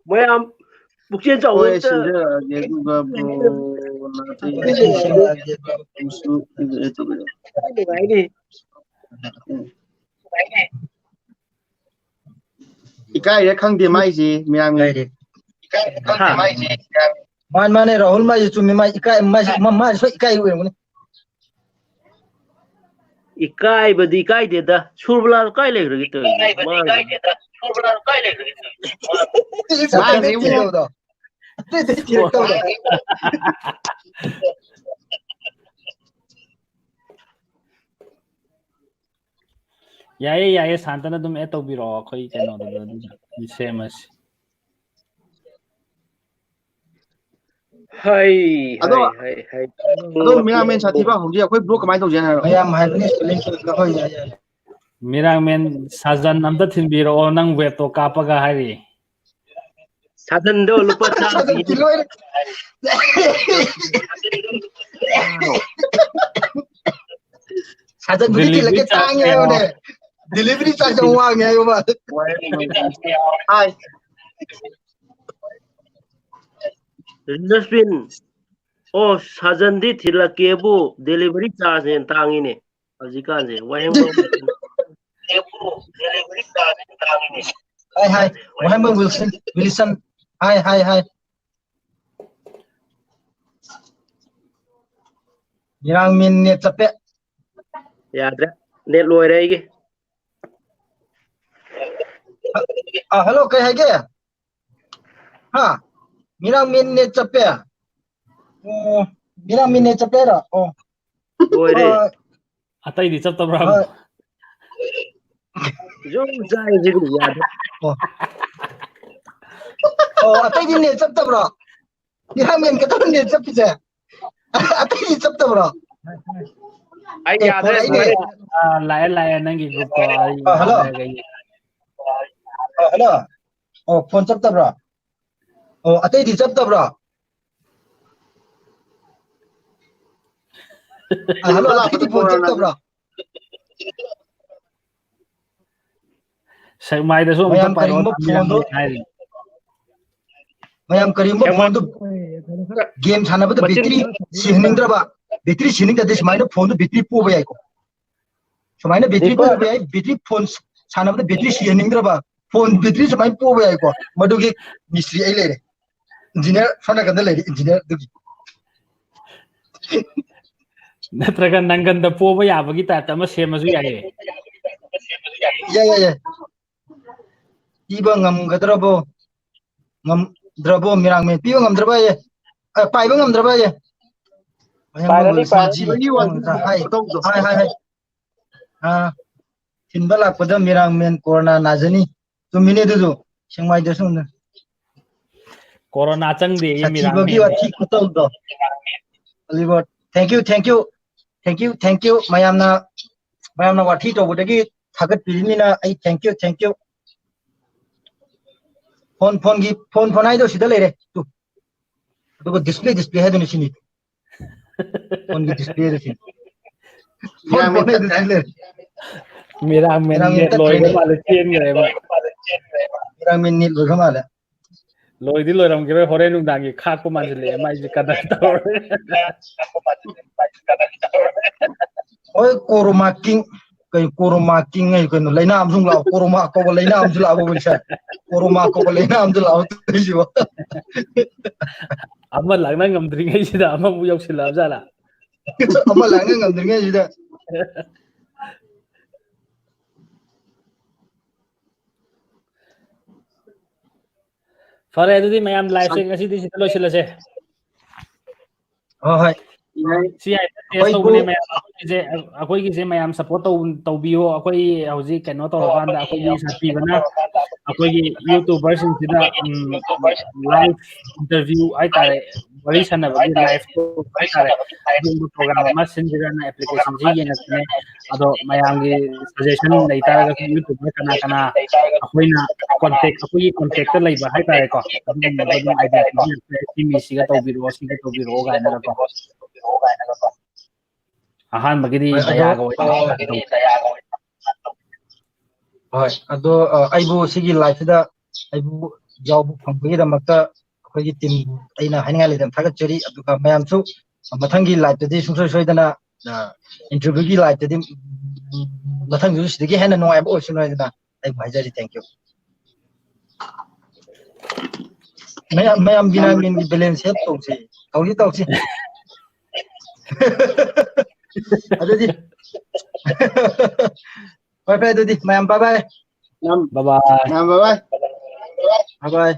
ꯃꯌꯥꯝ ꯄꯨꯛꯆꯦꯜ ꯆꯥꯎꯕ ꯍꯣꯏ, ꯑꯝꯇ ꯁꯤꯟꯖꯔꯛꯑꯒꯦ, ꯑꯗꯨꯒ ꯕ꯭ꯔꯣꯅ ꯑꯇꯩ ꯁꯤꯟꯖꯔꯛꯑꯒꯦ, ꯕ꯭ꯔꯣ꯫ ꯅꯨꯡꯉꯥꯏꯅꯤ꯫ ꯏꯀꯥꯏꯔꯦ ꯈꯪꯗꯦ ꯃꯥꯏꯁꯦ, ꯃꯤꯔꯥꯡ꯫ ꯏꯀꯥꯏꯔꯦ꯫ ꯍꯥ? ꯃꯥꯅꯦ, ꯃꯥꯅꯦ, ꯔꯥꯍꯨꯜ ꯃꯥꯏꯁꯦ ꯆꯨꯝꯃꯤ, ꯃꯥꯏ ꯏꯀꯥꯏ, ꯃꯥꯏꯁꯦ, ꯃꯥ-, ꯃꯥꯏꯁꯦ ꯁꯣꯏ ꯏꯀꯥꯏ ꯑꯣꯏꯔꯝꯒꯅꯤ꯫ ꯏꯀꯥꯏꯕꯗꯤ ꯏꯀꯥꯏꯗꯦꯗ꯫ ꯁꯨꯔꯕꯂꯥꯗꯣ ꯀꯥꯏ ꯂꯩꯈ꯭ꯔꯒꯦ ꯇꯧꯔꯤꯁꯦ? ꯃꯥ-, ꯃꯥꯁꯦ ꯏꯕꯨꯡꯉꯣ꯫ ꯑꯇꯩ ꯑꯇꯩ ꯊꯤꯔꯛꯇꯕꯗꯣ꯫ ꯌꯥꯏꯌꯦ, ꯌꯥꯏꯌꯦ, ꯁꯥꯟꯇꯅ ꯑꯗꯨꯝ add ꯇꯧꯕꯤꯔꯛꯑꯣ ꯑꯩꯈꯣꯏ ꯀꯩꯅꯣꯗꯨꯗ, ꯑꯗꯨꯗ ꯑꯗꯨꯝ ꯁꯦꯝꯃꯁꯤ꯫ ꯍꯩ, ꯑꯗꯣ, ꯍꯩ, ꯍꯩ, ꯍꯩ꯫ ꯑꯗꯣ ꯃꯤꯔꯥꯡꯃꯦꯟ ꯁꯥꯊꯤꯕ ꯍꯧꯖꯤꯛ ꯑꯩꯈꯣꯏ block ꯀꯃꯥꯏꯅ ꯇꯧꯁꯦ ꯍꯥꯏꯅꯣ? ꯃꯌꯥꯝ ꯍꯥꯏꯕꯅꯤ, spelling ꯁꯣꯏꯕ, ꯍꯣꯏ, ꯌꯥꯏ, ꯌꯥꯏ꯫ ꯃꯤꯔꯥꯡꯃꯦꯟ ꯁꯥꯖꯟ ꯑꯝꯇ ꯊꯤꯟꯕꯤꯔꯛꯑꯣ, ꯅꯪ webꯇꯣ ꯀꯥꯞꯄꯒ ꯍꯥꯏꯔꯤ꯫ ꯁꯥꯖꯟꯗꯣ ꯂꯨꯄꯥ ꯆꯥꯝꯃ ꯄꯤ꯫ ꯁꯥꯖꯟꯗꯤ ꯂꯣꯏꯔꯦ꯫ ꯁꯥꯖꯟꯕꯨꯗꯤ delivery ꯊꯤꯜꯂꯛꯀꯦ, charge ꯇꯥꯡꯉꯦ ꯍꯥꯏꯌꯣ꯫ ꯍꯥꯏꯕꯅꯦ꯫ Delivery charge ꯌꯥꯝ ꯋꯥꯡꯉꯦ ꯍꯥꯏꯌꯣꯕ꯫ ꯍꯥꯏ꯫ ꯔꯤꯖꯁꯕꯤꯟ꯫ ꯑꯣ, ꯁꯥꯖꯟꯗꯤ ꯊꯤꯜꯂꯛꯀꯦꯕꯨ, delivery charge ꯍꯦꯟꯅ ꯇꯥꯡꯉꯤꯅꯦ ꯍꯧꯖꯤꯛꯀꯥꯟꯁꯦ꯫ ꯋꯥꯍꯦꯡꯕꯝ ꯍꯥꯏ ꯍꯥꯏ, ꯋꯥꯍꯦꯡꯕꯝ ꯋꯤꯜꯁꯟ, ꯋꯤꯜꯁꯟ, ꯍꯥꯏ ꯍꯥꯏ ꯍꯥꯏ꯫ ꯃꯤꯔꯥꯡꯃꯤꯟ ꯅꯦꯠ ꯆꯞꯄꯦ꯫ ꯌꯥꯗ꯭ꯔꯦ, ꯅꯦꯠ ꯂꯣꯏꯔꯦ ꯑꯩꯒꯤ꯫ ꯑ, ꯍꯜꯂꯣ, ꯀꯩ ꯍꯥꯏꯒꯦ? ꯍꯥ? ꯃꯤꯔꯥꯡꯃꯤꯟ ꯅꯦꯠ ꯆꯞꯄꯦ? ꯑꯣ, ꯃꯤꯔꯥꯡꯃꯤꯟ ꯅꯦꯠ ꯆꯞꯄꯦ ꯍꯥꯏꯔꯣ? ꯑꯣ, ꯂꯣꯏꯔꯦ꯫ ꯑꯣ, ꯑꯇꯩꯗꯤ ꯆꯞꯇꯕ꯭ꯔꯥ? ꯍꯣꯏ꯫ ꯖꯨꯝ ꯆꯥꯏꯁꯤꯗꯤ ꯌꯥꯗ꯭ꯔꯦ꯫ ꯑꯣ, ꯑꯣ, ꯑꯇꯩꯗꯤ ꯅꯦꯠ ꯆꯞꯇꯕ꯭ꯔꯣ? ꯃꯤꯔꯥꯡꯃꯤꯟ ꯈꯛꯇ ꯅꯦꯠ ꯆꯞꯄꯤꯁꯦ? ꯑꯇꯩꯗꯤ ꯆꯞꯇꯕ꯭ꯔꯣ? ꯑꯩ ꯑꯦ, ꯌꯥꯗ꯭ꯔꯦ, ꯐꯣꯟ ꯑꯩꯅꯦ꯫ ꯂꯣꯏꯔꯦ꯫ ꯑꯥ, ꯂꯥꯛꯑꯦ ꯂꯥꯛꯑꯦ, ꯅꯪꯒꯤ groupꯇꯣ ꯑꯩ ꯑꯥ, hello꯫ ꯍꯥꯏꯔꯒ ꯌꯦꯡ- ꯑ, hello꯫ ꯑꯣ, ꯐꯣꯟ ꯆꯞꯇꯕ꯭ꯔꯣ? ꯑꯣ, ꯑꯇꯩꯗꯤ ꯆꯞꯇꯕ꯭ꯔꯣ? ꯑ, hello, ꯑꯇꯩꯗꯤ ꯐꯣꯟ ꯆꯞꯇꯕ꯭ꯔꯣ? ꯁꯦꯛꯃꯥꯏꯗꯁꯨ ꯑꯃꯨꯛꯇ ꯃꯌꯥꯝ ꯄꯥꯏꯔꯛꯑꯣ, ꯀꯔꯤꯒꯨꯝꯕ ꯐꯣꯟꯗꯣ ꯍꯥꯏꯔꯤ꯫ ꯃꯌꯥꯝ ꯀꯔꯤꯒꯨꯝꯕ ꯁꯦꯛꯃꯥꯏ ꯐꯣꯟꯗꯣ game ꯁꯥꯟꯅꯕꯗ ꯃꯆꯤꯟ battery ꯁꯤꯍꯟꯅꯤꯡꯗ꯭ꯔꯕ, battery ꯁꯤꯍꯟꯅꯤꯡꯗ꯭ꯔꯗꯤ ꯁꯨꯃꯥꯏꯅ ꯐꯣꯟꯗꯣ battery ꯄꯣꯕ ꯌꯥꯏꯀꯣ꯫ ꯁꯨꯃꯥꯏꯅ battery ꯄꯣꯕ ꯌꯥꯏ, battery ꯐꯣꯟ ꯁꯥꯟꯅꯕꯗ battery ꯁꯤꯍꯟꯅꯤꯡꯗ꯭ꯔꯕ, ꯐꯣꯟ battery ꯁꯨꯃꯥꯏꯅ ꯄꯣꯕ ꯌꯥꯏꯀꯣ꯫ ꯃꯗꯨꯒꯤ ꯃꯤꯁꯇ꯭ꯔꯤ ꯑꯩ ꯂꯩꯔꯦ, engineer ꯁꯣꯝ ꯅꯥꯀꯟꯗ ꯂꯩꯔꯦ, engineer ꯑꯗꯨꯒꯤ꯫ ꯅꯠꯇ꯭ꯔꯒ ꯅꯪꯒꯟꯗ ꯄꯣꯕ ꯌꯥꯕꯒꯤ typeꯇ ꯑꯃ ꯁꯦꯝꯃꯁꯨ ꯌꯥꯏꯌꯦ꯫ ꯌꯥꯏ, ꯌꯥꯏ, ꯌꯥꯏ꯫ ꯄꯤꯕ ꯉꯝꯒꯗ꯭ꯔꯕꯣ? ꯉꯝꯗ꯭ꯔꯕꯣ, ꯃꯤꯔꯥꯡꯃꯦ? ꯄꯤꯕ ꯉꯝꯗ꯭ꯔꯕ ꯑꯌꯦ? ꯑ, ꯄꯥꯏꯕ ꯉꯝꯗ꯭ꯔꯕ ꯑꯌꯦ? ꯄꯥꯏꯔꯅꯤ, ꯄꯥꯏꯔꯅꯤ꯫ ꯍꯥꯏ, ꯍꯥꯏ, ꯍꯥꯏ, ꯍꯥꯏ꯫ ꯑ, ꯊꯤꯟꯕ ꯂꯥꯛꯄꯗ ꯃꯤꯔꯥꯡꯃꯦꯟ ꯀꯣꯔꯣꯅꯥ ꯅꯥꯖꯅꯤ꯫ ꯆꯨꯝꯃꯤꯅꯦ ꯑꯗꯨꯁꯨ꯫ ꯁꯦꯡꯃꯥꯏꯗꯁꯨ ꯎꯅ꯫ ꯀꯣꯔꯣꯅꯥ ꯆꯪꯗꯦ ꯁꯥꯊꯤꯕꯒꯤ ꯋꯥꯊꯤ ꯈꯨꯇꯧꯗꯣ꯫ Oliver, thank you, thank you, thank you, thank you꯫ ꯃꯌꯥꯝꯅ, ꯃꯌꯥꯝꯅ ꯋꯥꯊꯤ ꯇꯧꯕꯗꯒꯤ ꯊꯥꯒꯠꯄꯤꯔꯤꯅꯤꯅ ꯑꯩ thank you, thank you꯫ Phone, ꯐꯣꯟꯒꯤ, ꯐꯣꯟ, ꯐꯣꯟ ꯍꯥꯏꯗꯣ ꯁꯤꯗ ꯂꯩꯔꯦ꯫ ꯇꯨ꯫ ꯑꯗꯨꯒ display, display ꯍꯥꯏꯗꯨꯅ ꯁꯤꯅꯤ꯫ ꯐꯣꯟꯒꯤ displayꯗ ꯁꯤꯅꯤ꯫ ꯐꯣꯟ, ꯐꯣꯟ ꯍꯥꯏꯗꯣ ꯁꯤ ꯂꯩꯔꯦ꯫ ꯃꯤꯔꯥꯡꯃꯦꯟ ꯃꯤꯔꯥꯡꯃꯦꯟ net ꯂꯣꯏꯈ꯭ꯔ ꯇꯠꯈ꯭ꯔꯦꯅꯦ꯫ ꯃꯥꯜꯂꯦ, ꯆꯦꯟꯈ꯭ꯔꯦꯕ꯫ ꯃꯤꯔꯥꯡꯃꯦꯟ net ꯂꯣꯏꯈ꯭ꯔ ꯃꯥꯜꯂꯦ꯫ ꯂꯣꯏꯗꯤ ꯂꯣꯏꯔꯝꯈꯤꯔꯣꯏ, ꯍꯣꯔꯦꯟ ꯅꯨꯡꯗꯥꯡꯒꯤ ꯈꯥꯛꯄ ꯃꯥꯟꯁꯤꯜꯂꯛꯑꯦ ꯃꯥꯏꯁꯦ ꯀꯗꯔ ꯇꯧꯔꯦ꯫ ꯍꯣꯏ, ꯀꯣꯔꯣꯃꯥ ꯀꯤꯡ, ꯀꯩ ꯀꯣꯔꯣꯃꯥ ꯀꯤꯡ ꯍꯥꯏ ꯀꯩꯅꯣ? ꯂꯩꯅꯥ ꯑꯃꯁꯨ ꯂꯥꯛꯑꯣ, ꯀꯣꯔꯣꯃꯥ ꯀꯧꯕ ꯂꯩꯅꯥ ꯑꯃꯁꯨ ꯂꯥꯛꯑꯣ ꯋꯤꯜꯁꯟ꯫ ꯀꯣꯔꯣꯃꯥ ꯀꯧꯕ ꯂꯩꯅꯥ ꯑꯃꯁꯨ ꯂꯥꯛꯑꯣ ꯇꯧꯔꯤꯁꯤꯕꯣ꯫ ꯑꯃ ꯂꯥꯛꯅ ꯉꯝꯗ꯭ꯔꯤꯉꯩꯁꯤꯗ ꯑꯃꯃꯨꯛ ꯌꯧꯁꯤꯜꯂꯛꯑꯕ ꯖꯥꯠꯂꯥ? ꯑꯃ ꯂꯥꯛꯅ ꯉꯝꯗ꯭ꯔꯤꯉꯩꯁꯤꯗ꯫ ꯐꯔꯦ, ꯑꯗꯨꯗꯤ ꯃꯌꯥꯝ live ꯁꯦ ꯉꯁꯤꯗꯤ ꯁꯤꯗ ꯂꯣꯏꯁꯤꯜꯂꯁꯦ꯫ ꯍꯣꯏ, ꯍꯣꯏ꯫ ꯁꯤ ꯍꯥꯏ, test ꯇꯧꯕꯅꯦ ꯃꯌꯥꯝ꯫ ꯑꯩꯈꯣꯏꯒꯤꯁꯦ, ꯑꯩꯈꯣꯏꯒꯤꯁꯦ ꯃꯌꯥꯝ support ꯇꯧ-, ꯇꯧꯕꯤꯌꯣ꯫ ꯑꯩꯈꯣꯏ ꯍꯧꯖꯤꯛ ꯀꯩꯅꯣ ꯇꯧꯔꯀꯥꯟꯗ ꯑꯩꯈꯣꯏꯒꯤ ꯁꯥꯊꯤꯕꯅ ꯑꯩꯈꯣꯏꯒꯤ YouTuber ꯁꯤꯡꯁꯤꯗ, ꯎꯝ, live interview ꯍꯥꯏꯇꯥꯔꯦ, ꯋꯥꯔꯤ ꯁꯥꯟꯅꯕꯒꯤ live ꯇꯣ ꯍꯥꯏꯇꯥꯔꯦ, ꯑꯗꯨꯒꯨꯝꯕ program ꯑꯃ ꯁꯤꯟꯁꯤꯔꯅ application ꯁꯤ ꯌꯦꯡꯉꯛꯄꯅꯦ꯫ ꯑꯗꯣ ꯃꯌꯥꯝꯒꯤ suggestion ꯂꯩꯇꯥꯔꯒꯁꯨ YouTuber ꯀꯅꯥ ꯀꯅꯥ ꯑꯩꯈꯣꯏꯅ contact, ꯑꯩꯈꯣꯏꯒꯤ contact ꯇ ꯂꯩꯕ ꯍꯥꯏꯇꯥꯔꯦꯀꯣ, ꯑꯗꯨꯒꯨꯝꯕꯗꯣ ꯑꯗꯨꯝ idea ꯄꯤꯕꯤꯔꯛꯄ ꯌꯥꯏ, "ꯁꯤ ꯃꯤꯁꯤꯒ ꯇꯧꯕꯤꯔꯛꯑꯣ, ꯁꯤꯒ ꯇꯧꯕꯤꯔꯛꯑꯣ" ꯀꯥꯏꯅꯒꯀꯣ꯫ ꯑꯍꯥꯟꯕꯒꯤꯗꯤ ꯍꯣꯏ, ꯑꯗꯣ, ꯗꯌꯥꯒ ꯑꯣꯏꯅ ꯑ, ꯇꯧ-, ꯍꯣꯏ, ꯑꯗꯣ, ꯑ, ꯑꯩꯕꯨ ꯁꯤꯒꯤ live ꯁꯤꯗ ꯑꯩꯕꯨ ꯌꯥꯎꯕ ꯐꯪꯕꯒꯤꯗꯃꯛꯇ ꯑꯩꯈꯣꯏꯒꯤ team ꯑꯩꯅ ꯍꯥꯏꯅꯤꯡꯉꯥꯏ ꯂꯩꯇꯅ ꯊꯥꯒꯠꯆꯔꯤ꯫ ꯑꯗꯨꯒ ꯃꯌꯥꯝꯁꯨ ꯃꯊꯪꯒꯤ live ꯇꯗꯤ ꯁꯨꯡꯁꯣꯏ ꯁꯣꯏꯗꯅ, ꯑ, interview ꯒꯤ live ꯇꯗꯤ, ꯎꯝ, ꯃꯊꯪꯁꯨ ꯁꯤꯗꯒꯤ ꯍꯦꯟꯅ ꯅꯨꯡꯉꯥꯏꯕ ꯑꯣꯏꯁꯅꯨ ꯍꯥꯏꯗꯅ ꯑꯩꯕꯨ ꯍꯥꯏꯖꯔꯤ꯫ Thank you꯫ ꯃꯌꯥꯝ, ꯃꯌꯥꯝ ꯕꯤꯅꯥꯃꯤꯟꯒꯤ balance save ꯇꯧꯁꯤ꯫ ꯇꯧꯁꯤ, ꯇꯧꯁꯤ꯫ ꯑꯗꯨꯗꯤ ꯐꯔꯦ, ꯐꯔꯦ, ꯑꯗꯨꯗꯤ ꯃꯌꯥꯝ bye bye꯫ Bye bye꯫ ꯃꯌꯥꯝ bye bye꯫ Bye bye꯫